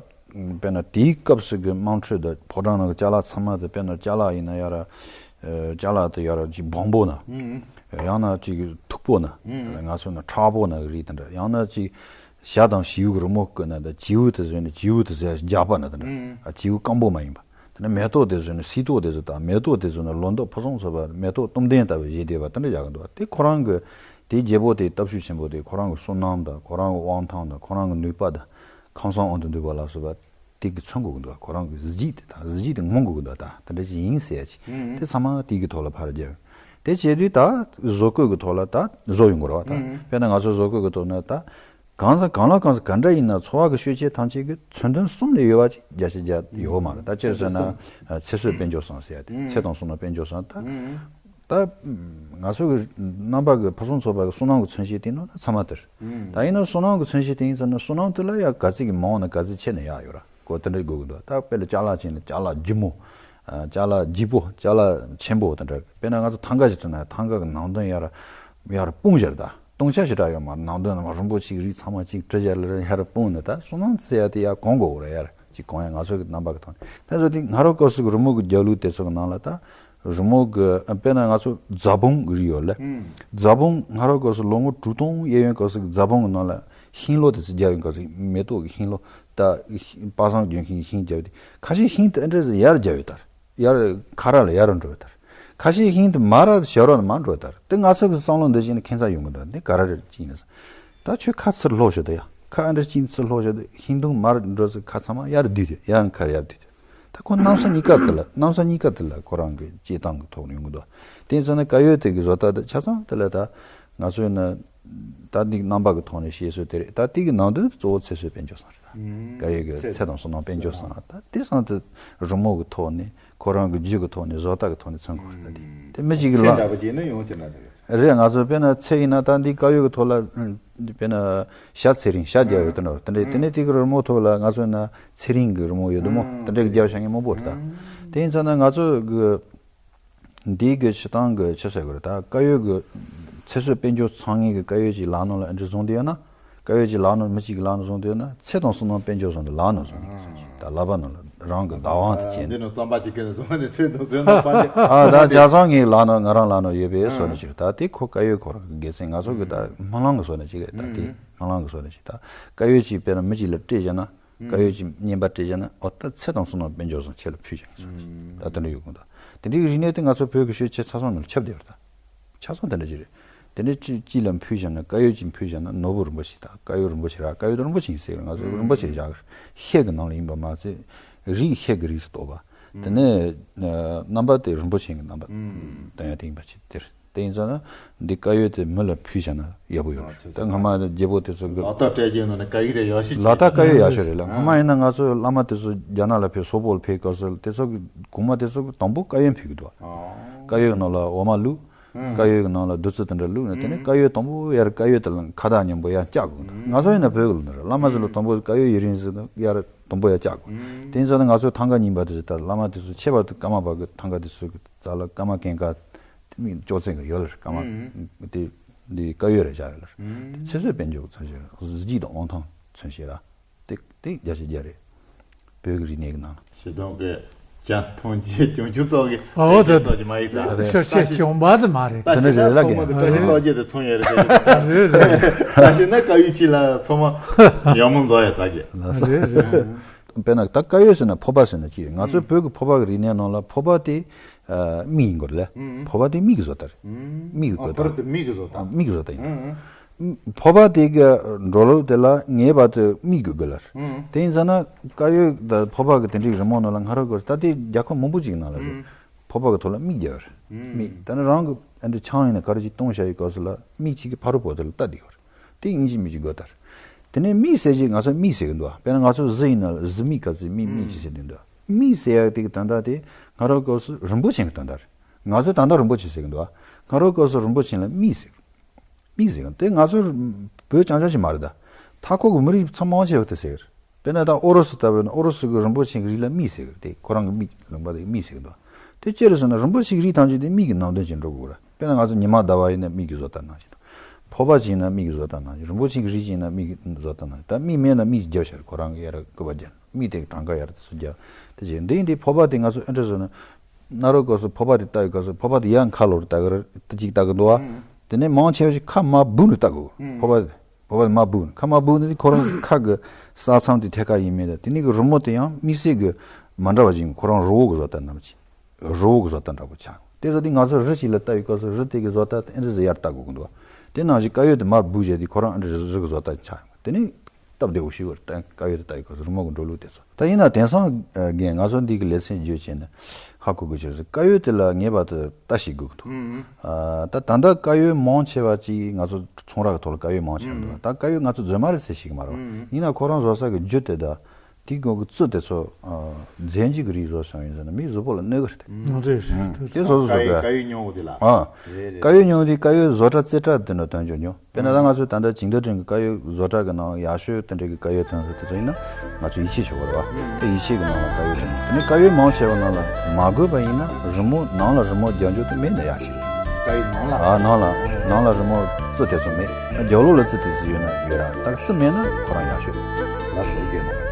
དཔེར་ན་དེའི་སྐབས་སུ་གི་དམངས་ཁྲོད་དུ་ཕོ་བྲང་ནང་གི་ཅ་ལག་ཚང་མ་དུ་དཔེར་ན་ཅ་ལག་ཡིན་ན་ཡ་ར་ཅ་ལག་དུ་ཡ་ར་ཅིག་སྦོམ་པོ་ན་ཡང་ན་ཅིག་མཐུག་པོ་ན་ང་ཚོ་ན་མཁྲེགས་པོ་ན་གི་རིགས་དེ་འདྲ། ཡང་ན་ཅིག་བྱ་དང་བྱིའུ་གི་རི་མོ་བརྐོས་ན་ད་བྱིའུ་དེ་བཟོས་ནས་བྱིའུ་དེ་བཟོས་རྒྱགས་པ་ན་དེ་འདྲ། བྱིའུ་སྐམ་པོ་མ་ཡིན་པ། དེ་ནས་མེ་ཏོག་དེ་བཟོས་ནས་སིལ་ཏོག་དེ་བཟོས་དང་མེ་ཏོག་དེ་བཟོས་ནས་ལོ་འདབ་ཕུན་སུམ་ཚོགས་པ་མེ་ཏོག་གཏུམ་ལྡན་ལྟ་བུ་བཞད་དེ་བ་དེ་འདྲ་བཞག་གི་འདུག་དེ་ཁོ་རང་གི་དེའི་རྒྱལ་པོ་དེའི་སྟོབས་ཤུགས་ཆེན་པོ་དེ་ཁོ་རང་གི་བསོད་ནམས་དང་ཁོ་རང་གི་དབང་ཐང་དང་ཁོ་རང་གི་ནུས་པ་དང་ཁམས་གསུམ་དབང་དུ་འདུས་པ་ལ་སོགས་པ་དེ་གི་མཚོན་དགོས་ཀྱི་འདུག་ཁོ་རང་གི་གཟི་བརྗིད་དེ་དང་གཟི་བརྗིད་དེ་མངོན་དགོས་ཀྱི་འདུག་ད་དེ་འདྲ་ཞིག་ཡིན་ཟེར་ཡ་ཅིག་དེ་ཚང་མ་དེ་གི་ཐོག་ལ་ཕར་རྒྱབ། དེ་བྱས་དུས་ད་བཟོ་བཀོད་ཀྱི་ཐོག་ལ་ད་བཟོ་ཡོང་དགོས་རེད་བ། ད་དཔེར་ན་ང་ཚོ་བཟོ་བཀོད་ཀྱི་ཐོག་ན་ད། གང་ཟག་གང་ལ་གང་ཟག་ག་འདྲ་ཡིན་ན་འཚོ་བ་གི་ཤུགས་ཆེ་ཐམས་ཅད་ཀྱི་མཚོན་དོན་གསུམ་ལས་ཡོད་པ་ཅིག་བརྒྱ་ཆ་བརྒྱ་ཡོད་མ་རེད། ད་སྤྱིར་བཤད་ན་ཚེ་བསོད་དཔལ་འབྱོར་བསམ་ཟེར་ཡ་དེ་ཚེ་དང་བསོད་ནམས་དཔལ་འབྱོར་བསམ་ད། ད་ང་ཚོ་གི་རྣམ་པ་གི་ཕུན་སུམ་ཚོགས་པ་གི་བསོད་ནམས་ཀྱི་མཚོན་བྱེད་དེ་ནི་ཚང་མ་དེ་རེད། ད་ཡིན་ན་བསོད་ནམས་ཀྱི་མཚོན་བྱེད་དེ་ཡིན་ཟེར་ན་བསོད་ནམས་དེ་ལ་ཡ་ག་ཚོད་ཀྱི་མང་ན་ག་ཚོད་ཆེ་ན་ཡག་ཡོད་ར་གོ་དེ་འདྲ་དགོས་ཀྱི་འདུག་ད་དཔེ་ལ་ཅ་ལག་ཅན་ལ་ཅ་ལག་ལྗིད་མོ། ཅ་ལག་ལྗིད་པོ་ཅ་ལག་ཆེན་པོ་དེ་འདྲ། དཔེར་ན་ང་ཚོ་ཐང་ག་ཞིག་བྲིས་ན་ཐང་ག་གི་ནང་དོན་ཡར་ཡར་སྤུངས་བཞག་ད། སྟོང་ཆ་ཞེ་དྲག་ཡོད་མ་རེད། ནང་དོན་རྣམ་པ་རིན་པོ་ཆེའི་རིགས་ཚང་མ་གཅིག་བྲི་བྱས་ལ་ཡར་སྤུངས་ནས་ད་བསོད་ནམས་ཟེར་ཡ་དེ་ཡར་གོང་དགོས་རེད། ཡར་གཅིག་གོང་ཡ་ང་ཚོ་གི་རྣམ་པ་གི་ཐོག་ནས་ད་བཟོ་དེ་སྔ་རབས་སྐབས་སུ་གི་རི་མོ་གི་རྒྱབ་ལོགས་དེ་ཚོ་གི་ནང་ལ་ད་ རི་མོ་གི་དཔེར་ན་ང་ཚོ་རྫ་བོང་གི་རིགས་ཡོད་ལ། ཨུམ། རྫ་བོང་སྔ་རབས་སྐབས་སུ་ལོ་ངོ་དྲུག་སྟོང་གཡས་གཡོན་སྐབས་སུ་རྫ་བོང་གི་ནང་ལ་ཤིང་ལོ་དེ་ཚོ་རྒྱབ་ཡོད་སྐབས་སུ་མེ་ཏོག་གི་ཤིང་ལོ་ད་པ་སངས་ལྗོན་ཤིང་ཤིང་རྒྱབ་དེ་ཁ་ཤས་ཤིང་དེ་ཨ་འདྲས་ཡར་རྒྱབ་ཡོད་དར། ཡར་ཁ་ར་ལ་ཡར་འགྲོ་ཡོད་དར། ཁ་ཤས་ཤིང་དེ་མར་ཞབས་ར་ལ་མར་འགྲོ་ཡོད་དར། དེ་ང་ཚོ་གི་བསམ་བློ་འདི་བཞིན་ཁྱད་མཚར་ཡོང་གི་འདུག་འདི་ག་ར་རེད་ཅི་ཡིན་ན། ད་ཁྱོད་ཁ་ཚུར་ལྷོག་ཤོག་དེ་ཡ། ཁ་ཨ་འདྲས་ཅི་ཚུར་ལྷོག་ཤོག་དེ་ཤིང་སྡོང་མར་འགྲོ་ཚུལ་ཁ་ཚང་མ་ཡར་བསྡུས་ཏེ་ཡང་ཁར་ཡར་བསྡུས་ཏེ། ད་ཁོ་གནམ་ས་གཉིས་ཀ་དེ་ལ་གནམ་ས་གཉིས་ཀ་དེ་ལ་ཁོ་རང་གི་སྐྱེས་སྟངས་ཀྱི་ཐོག་ནས་ཡོང་གི་འདུག་དེ་ཡིན་ཙང་ན་དཀར་ཡོལ་དེ་གི་བཟོ་ལྟ་དེ་ཆ་ཚང་དེ་ལ་ད་ང་ཚོས་ན་ད་འདི་རྣམ་པ་གི་ཐོག་ནས་བཤད་སྲོལ་དེ་རེད། ད་དེ་གི་ནང་དོན་གཙོ་བོ་ཚེ་བསོད་དཔལ་འབྱོར་ཚང་རེད། ད་དཀར་ཡོལ་གི་ཚེ་དང་བསོད་ནམས་དཔལ་འབྱོར་ཚང་ད་དེ་ཚང་དེ་རི་མོ་གི་ཐོག་ནས་ཁོ་རང་གི་རྒྱུད་ཀྱི་ཐོག་ནས་བཟོ་ལྟ་གི་ཐོག་ནས་མཚོན་དགོས་རེད། ད་དེ་དེ་མི་གཅིག་གི་ཚེ་ལ་འདྲ་པོ་ཅིག་ནི་ཡོང་ཟེར་ན་དེ་རེད། རེད། ང་ཚོ་དཔེར་ན་ཚེ་ཡིན་ན་ད་འདི་དཀར་ཡོལ་གི་ཐོག་ལ་དཔེར་ན་ཤ་ཚེ་རིང་ཤ་རྒྱབ་ཡོད་དེ་འདྲ་དེ་འདྲས་དེ་ནས་དེ་གི་རི་མོ་ཐོག་ལ་ང་ཚོ་ན་ཚེ་རིང་གི་རི་མོ་ཡོད་དེ་མོ་དེ་འདྲས་གི་རྒྱབ་བྱ་ངན་མང་པོ་རེད། ད་དེ་ཡིན་ཙང་ན་ང་ཚོ་གི་འདི་གི་སྤྱི་བཏང་གི་ཆི་ཟེར་དགོས་རེད། ད་དཀར་ཡོལ་གི་ཚེ་བསོད་དཔལ་འབྱོར་ཚང་ངེས་གི་དཀར་ཡོལ་གྱི་ལག་ནང་ལ་ཨ་འདྲས་བཟུང་དེ་ཡོད་ན། དཀར་ཡོལ་གྱི་ལག་ནང་མི་གཅིག་གི་ལག་ནང་བཟུང་དུས་ན་ཚེ་དང་བསོད་ནམས་དཔལ་འབྱོར་བཟུང་དུས་ལག་ནང་བཟུང་ནས་ད་ལག་པ་ནང་ལ་རང་གི་བདག་དབང་དུ་བྱས་འདི་ནས་ནང་རྩམ་པ་གཅིག་གི་ནས་བཟུང་ནས་ཚེ་དང་བསོད་ནམས་དཔལ་འབྱོར་ཨ་ད་ཇ་ཚང་ངའི་ལག་ནང་ང་རང་ལག་ནང་ཡོད་པའི་བཟོ་ནས་ཕྱིར་ད་དེ་ཁོ་དཀར་ཡོལ་ཁོ་རང་གི་དགེ་མཚན། ང་ཚོ་གི་ད་སྨོན་ལམ་གི་བཟོ་ནས་གཅིག་གི་ད་དེ་སྨོན་ལམ་གི་བཟོ་ནས་གཅིག་ད་དཀར་ཡོལ་གཅིག་དཔེར་ན་མི་གཅིག་ལ་སྤྲད་བཞག་ན་དཀར་ཡོལ་གྱི་བསྙེན་པ་སྤྲད་བཞག་ན་ཨོ་ད་ཚེ་དང་བསོད་ནམས་དཔལ་འབྱོར་བཟང་ཆེ་ལ་ཕུལ་བཞག་ཟེར་ད་དེ་འདྲ་ཡོད་གི་འདུག་དེ་འདྲའི་རིག་གནས་དེ་ང་ཚོ་བོད་ཀྱི་ཤོད་ཆེ་ཚ་སོང་ནང་ཁྱབ་བསྡད་ཡོད་རེད། ད་ཆ་ཚང་དེ་འདྲ་ཅིག་རེད། དེ་འདྲའི་ཅི་ཅི་ལ་ཕུལ་བཞག་ན་དཀར་ཡོལ་གྱི་ཕུལ་བཞག་ན་ནོར་བུ་རིན་པོ་ཆེ་ད་དཀར་ཡོལ་རིན་པོ་ཆེ་ར་དཀར་ཡོལ་རིན་པོ་ཆེ་ཡིན་ཟེར་ང་ཚོ་རིན་པོ་ཆེ་བཞག་གི་ཤེལ་གྱི་ནང་ལ་ཡིན་པ་མ་ཚད་རིགས་ཤེལ་གྱི་རིགས་སུ་གཏོགས་པ་དེ་ནས་རྣམ་པ་དེ་རིན་པོ་ཆེ་གི་རྣམ་པ་སྟོན་ཡ་དེ་ཡིན་པ་ཅིག་དེ་རེད། དེ་ཡིན་ཙང་ན་འདི་དཀར་ཡོལ་དེ་མི་ལ་ཕུལ་བྱས་ན་ཡག་པོ་ཡོད་རེད། ད་སྔ་མ་རྒྱལ་པོ་དེ་ཚོ་གི་ལག་རྟགས་སྤྲད་རྒྱུ་ནང་ནས་དཀར་ཡོལ་དེ་ཡག་ཤོས་ལག་རྟགས་དཀར་ཡོལ་ཡག་ཤོས་རེད་ལ། སྔ་མ་ཡིན་ན་ང་ཚོ་བླ་མ་དེ་ཚོ་རྒྱ་ནག་ལ་ཕེབས་སོག་པོ་ལ་ཕེབས་སྐབས་སུ་དེ་ཚོ་གི་གོང་མ་དེ་ཚོ་གི་དང་པོ་དཀར་ཡོལ་ཕུལ་གི་འདུག་དཀར་ཡོལ་གི་ནང་ལ་འོ་མ་བླུགས། དཀར་ཡོལ་གི་ནང་ལ་བདུད་རྩི་དེ་འདྲ་བླུགས་ནས་དེ་ནས་དཀར་ཡོལ་དང་པོ་ཡར་དཀར་ཡོལ་དེ་ལ་ཁ་བཏགས་མཉམ་པོ་ཡར་བཀྱག་དགོས་འདུག་ང་ཚོ་ཡིན་ན་བོད་གི་ལ་ནི་བླ་མ་ཚོ་ལ་དང་པོ་དཀར་ཡོལ་ཡུན་རིང་ཟིག་ཡར་དང་པོ་ཡར་བཀྱག་དགོས། དེ་ཡིན་ཙང་ན་ང་ཚོ་ཐང་ག་རྙིང་པ་དེ་ཚོ་ད་བླ་མ་དེ་ཚོ་ཆེ་བ་དེ་ཀརྨ་པ་གི་ཐང་ག་དེ་ཚོ་གི་རྩ་ལ་ཀརྨ་ཀུན་དགའ་དེ་མིག་ཅོག་ཙེ་གི་ཡོད་ལ་ཀརྨ་དེ་འདི་དཀར་ཡོལ་རེ་བཞག་ཡོད་ལ། དེ་ཚེ་བསོད་དཔལ་འབྱོར་མཚོན་བྱེད་གཟི་བརྗིད་དང་དབང་ཐང་མཚོན་བྱེད་ར། དེ་དེ་བརྒྱ་ཆ་བརྒྱ་རེད། བོད་ཀྱི་རིག་གནས་ཀྱི་ནང་། ཞེ་སྡང་གི་ཅན་ཐོན་རྗེས་བྱང་ཆུབ་ཚོགས་ཀྱི་ཨོ་དེ་ཚོགས་ཀྱི་མ་ཡིག་ཙམ་ཤོར་ཆེ་གྱོང་པ་དེ་མ་རེད། ད་དེ་ནི་ཞེ་ན་རེད་ལ་ཚོགས་མ་དེ་བཀྲ་ཤིས་རྟགས་བརྒྱད་དེ་མཚོན་ཡོད་རེད་ཟེར་གྱི་རེད་རེད། ད་ཞེ་ན་དཀར་ཡོལ་ཆེ་ལ་ཚོགས་མ་ཡག་མོ་འཛོམས་ཡོད་ཟེར་གྱི། རེད་རེད། དཔེར་ན་ད་དཀར་ཡོལ་ཟེར་ན་ཕོར་པ་ཟེར་ན་ཅི་ཡོད། ང་ཚོའི་བོད་ཀྱི་ཕོར་པ་གི་རིག་གནས་ནང་ལ་ཕོར་པ་དེ་མིག་ཡིན་དགོས་རེད་ལ། ཕོར་པ་དེ་མིག་གི་བཟོ་ལྟ་རེད། མིག་གི་བཟོ་ལྟ། ཕོར་པ་དེ་མིག་གི་བཟོ་ལྟ། མིག་གི་བཟོ་ལྟ་ཡིན། ཕོར་པ་དེ་གི་འགྲོ་ལུགས་དེ་ལ་ངེས་པར་དུ་མིག་དགོས་དགོས་ལ། དེ་ཡིན་ཙང་ན་དཀར་ཡོལ་དང་ཕོར་པ་གི་དེ་འདྲའི་རི་མོ་ནང་ལ་ང་རང་གོ་ད་ལྟའི་རྒྱལ་ཁབ་མང་པོ་ཅིག་ནང་ལ་རེད། ཕོར་པ་གི་ཐོག་ལ་མིག་རྒྱབ་རེད། མིག་ད་ནི་རང་གི་ཨ་འདྲ་ཆང་ཡིན་ན་ག་རེ་ཅིག་བཏུང་བྱ་ཡི་སྐབས་སུ་ལ་མིག་གཅིག་གི་ཕ་རོལ་པོ་དེ་ལ་ལྟ་བསྡད་ཡོད་རེད། དེ་ཡིན་གཅིག་མིན་གཅིག་དགོས་ད་རེད། དེ་ནས་མིག་ཟེར་གྱི་ང་ཚོ་མིག་ཟེར་གི་འདུག་དཔེར་ན་ང་ཚོ་གཟི་ཡིན་ན་གཟི་མིག་ག་ཚོད་མིག་མིག་ཅིག་ཟེར་གྱི་འདུག་མིག་ཟེར་ཡག་དེ་གི་དོན་དག་དེ་ང་རང་སྐབས་སུ་རིན་པོ་ཆེ་གི་དོན་དག་རེད། ང་ཚོ་ད་ལྟ་རིན་པོ་ཆེ་ཟེར་གི་འདུག་སྔ་རོལ་སྐབས་སུ་རིན་པོ་ཆེ་ལ་མིག་ཟེར། མིག་ཟེར་གི་དེ་ང་ཚོ་བོད་རྐྱང་རྐྱང་ཞིག་མ་རེད་ད། མཐའ་འཁོར་གི་མི་རིགས་ཚང་མང་ཆེ་བ་དེ་ཟེར་གི་རེད། དཔེར་ན་ད་ཨུ་རུ་སུ་ལྟ་བུ་ཡིན་ན་ཨུ་རུ་སུ་གི་རིན་པོ་ཆེ་གི་རིགས་ལ་མིག་ཟེར་གི་རེད། དེ་ཁོ་རང་གི་མིག་ལུང་པ་དེ་མིག་ཟེར་གི་འདུག་དེ་ཅི་རེད་ཟེར་ན་རིན་པོ་ཆེ་གི་རིགས་ཐམས་ཅད་དེ་མིག་གི་ནང་དོན་ཅིག་འགྲོ་དགོས་རེད། དཔེར་ན་ང་ཚོ་ཉི་མ་ཟླ་བ་ཡིན་ན་མིག་གི་བཟོ་ལྟ་ནང་བཞིན་དང་། ཕོར་པ་ཅིག་ཡིན་ན་མིག་གི་བཟོ་ལྟ་ནང་བཞིན་རིན་པོ་ཆེ་གི་རིགས་ཅིག་ཡིན་ན་མིག་གི་བཟོ་ལྟ་ནང་བཞིན་ད་མིག་མེད་ན་མིག་རྒྱབ་ཤར་ཁོ་རང་གི་ཡར་སྐུད་པ་རྒྱབ་མིག་དེ་གྲངས་ཀ་ཡར་དེ་ཚོ་རྒྱབ་དེ་བྱས་འདི་ཡིན་དེ་ཕོར་པ་དེ་ང་ཚོ་ཨེ་འདྲ་བཟོ་ན། སྔ་རོལ་སྐབས་སུ་ཕོར་པ་དེ་ལྟ་བའི་སྐབས་སུ་ཕོར་པ་དེ་ཡར་ཁ་ལོ་རུ་ལྟ་གི་རེད་དེ་གཅིག་ལྟ་གི་འདུག་བ། དེ་ནས་མང་ཆེ་བ་ཞིག་ཁ་མར་སྦུག་ནས་ལྟ་གི་འདུག་ཕོར་པ་དེ། ཕོར་པ་དེ་མར་སྦུག་ནས་ཁ་མར་སྦུག་ནས་ཁོ་རང་གི་ཁ་གི་ས་མཚམས་དེ་ཐད་ཀར་ཡིན་མིན་དང་དེ་ནས་གི་རི་མོ་དེ་ཡང་དམིགས་བསལ་གི་མ་འདྲ་བ་ཞིག་ཁོ་རང་རི་བོ་གི་བཟོ་ལྟ་ནང་བཞིན། རི་བོ་གི་བཟོ་ལྟ་འདྲ་པོ་ཆགས་ཡོང་། དེ་ཚོ་དེ་ང་ཚོ་རི་ཞིག་ལ་ལྟ་བའི་སྐབས་སུ་རི་དེ་གི་བཟོ་ལྟ་དེ་ཨེ་འདྲ་ཟིག་ཡར་ལྟ་དགོས་ཀྱི་འདུག་དེ་ནང་བཞིན་དཀར་ཡོལ་དེ་མར་སྦུག་བྱས་དེ་ཁོ་རང་ཨེ་འདྲ་རི་རི་གི་བཟོ་ལྟ་ཆགས་ཡོང་། དེ་ནས་སྟབས་བདེ་བོ་ཞིག་བར་བརྟེན་དཀར་ཡོལ་དེ་ལྟ་བའི་སྐབས་སུ་རི་མོ་གི་འགྲོ་ལུགས་དེ་ཚོ། ད་ཡིན་ན་དེང་སང་རྒན་ང་ཚོ་འདི་གི་ལེ་ཚན་བརྗོད་བྱས་ནས་ཧ་གོ་དགོས་ཆེ་ཟིག་དཀར་ཡོལ་དེ་ལ་ངེས་པར་དུ་ལྟ་ཞིག་དགོས་ཀྱི་འདུག་ཨ་ད་ད་ལྟ་དཀར་ཡོལ་མང་ཆེ་བ་ཅིག་ང་ཚོ་ཚོང་ར་གི་ཐོག་ལ་དཀར་ཡོལ་མང་ཆེ་བ་འདུག་ད་དཀར་ཡོལ་ང་ཚོ་རྫུན་མ་རེད་ཟེར་ཞིག་མ་རེད་བ། ཡིན་ན་ཁོ་རང་བཟོ་ས་གི་རྒྱུ་དེ་ད། དེའི་སྒང་གི་རྩི་དེ་ཚོ་ཨ་རྫས་འགྱུར་གྱི་རིགས་བཟོ་བྱུང་ཡིན་ཟེར་ན་མིའི་གཟུགས་པོ་ལ་གནོད་གི་རེད་དེ། རེད་རེད། དེ་བཟོ་བཟོ་དཀར་ཡོལ་དཀར་ཡོལ་མྱོང་བ་དེ་ལ། ཨ། རེད་རེད། དཀར་ཡོལ་མྱོང་བ་དེ་དཀར་ཡོལ་བཟོ་གྲྭ་རྩེ་གྲ་དེ་འདྲ་ཐོན་ཆོག་མྱོང་། དཔེར་ན་ད་ང་ཚོས་ད་ལྟ་ཇིང་ཏོ་ཀྲིན་གྱི་དཀར་ཡོལ་བཟོ་གྲྭ་གི་ནང་ཡག་ཤོས་དེ་འདྲ་གི་དཀར་ཡོལ་ཐོན་ཟེར་དེ་འདྲ་ཡིན་ན་ང་ཚོ་ཡིད་ཆེས་ཆོག་གི་རེད་བ། དེ་ཡིད་ཆེས་ཀྱི་ནང་ལ་དཀར་ཡོལ་ཐོན། དེ་ནས་དཀར་ཡོལ་མང་ཆེ་བ་ནང་ལ་མ་དགོས་པ་ཡིན་ན་རི་མོ་ནང་ལ་རི་མོ་རྒྱག་འཇུག་དེ་མེད་ན་ཡག་ཤོས། དཀར་ཡོལ་ནང་ལ། ཨ་ནང་ལ་ནང་ལ་རི་མོ་རྩི་དེ་ཚོ་མེད། རྒྱབ་ལོགས་ལ་རྩི་དེ་ཚོ་ཡོད་ན་ཡོད་ར། ད་རྩི་མེད་ན་ཁོ་རང་ཡག་ཤོས། ལགས་སོ་རྒན།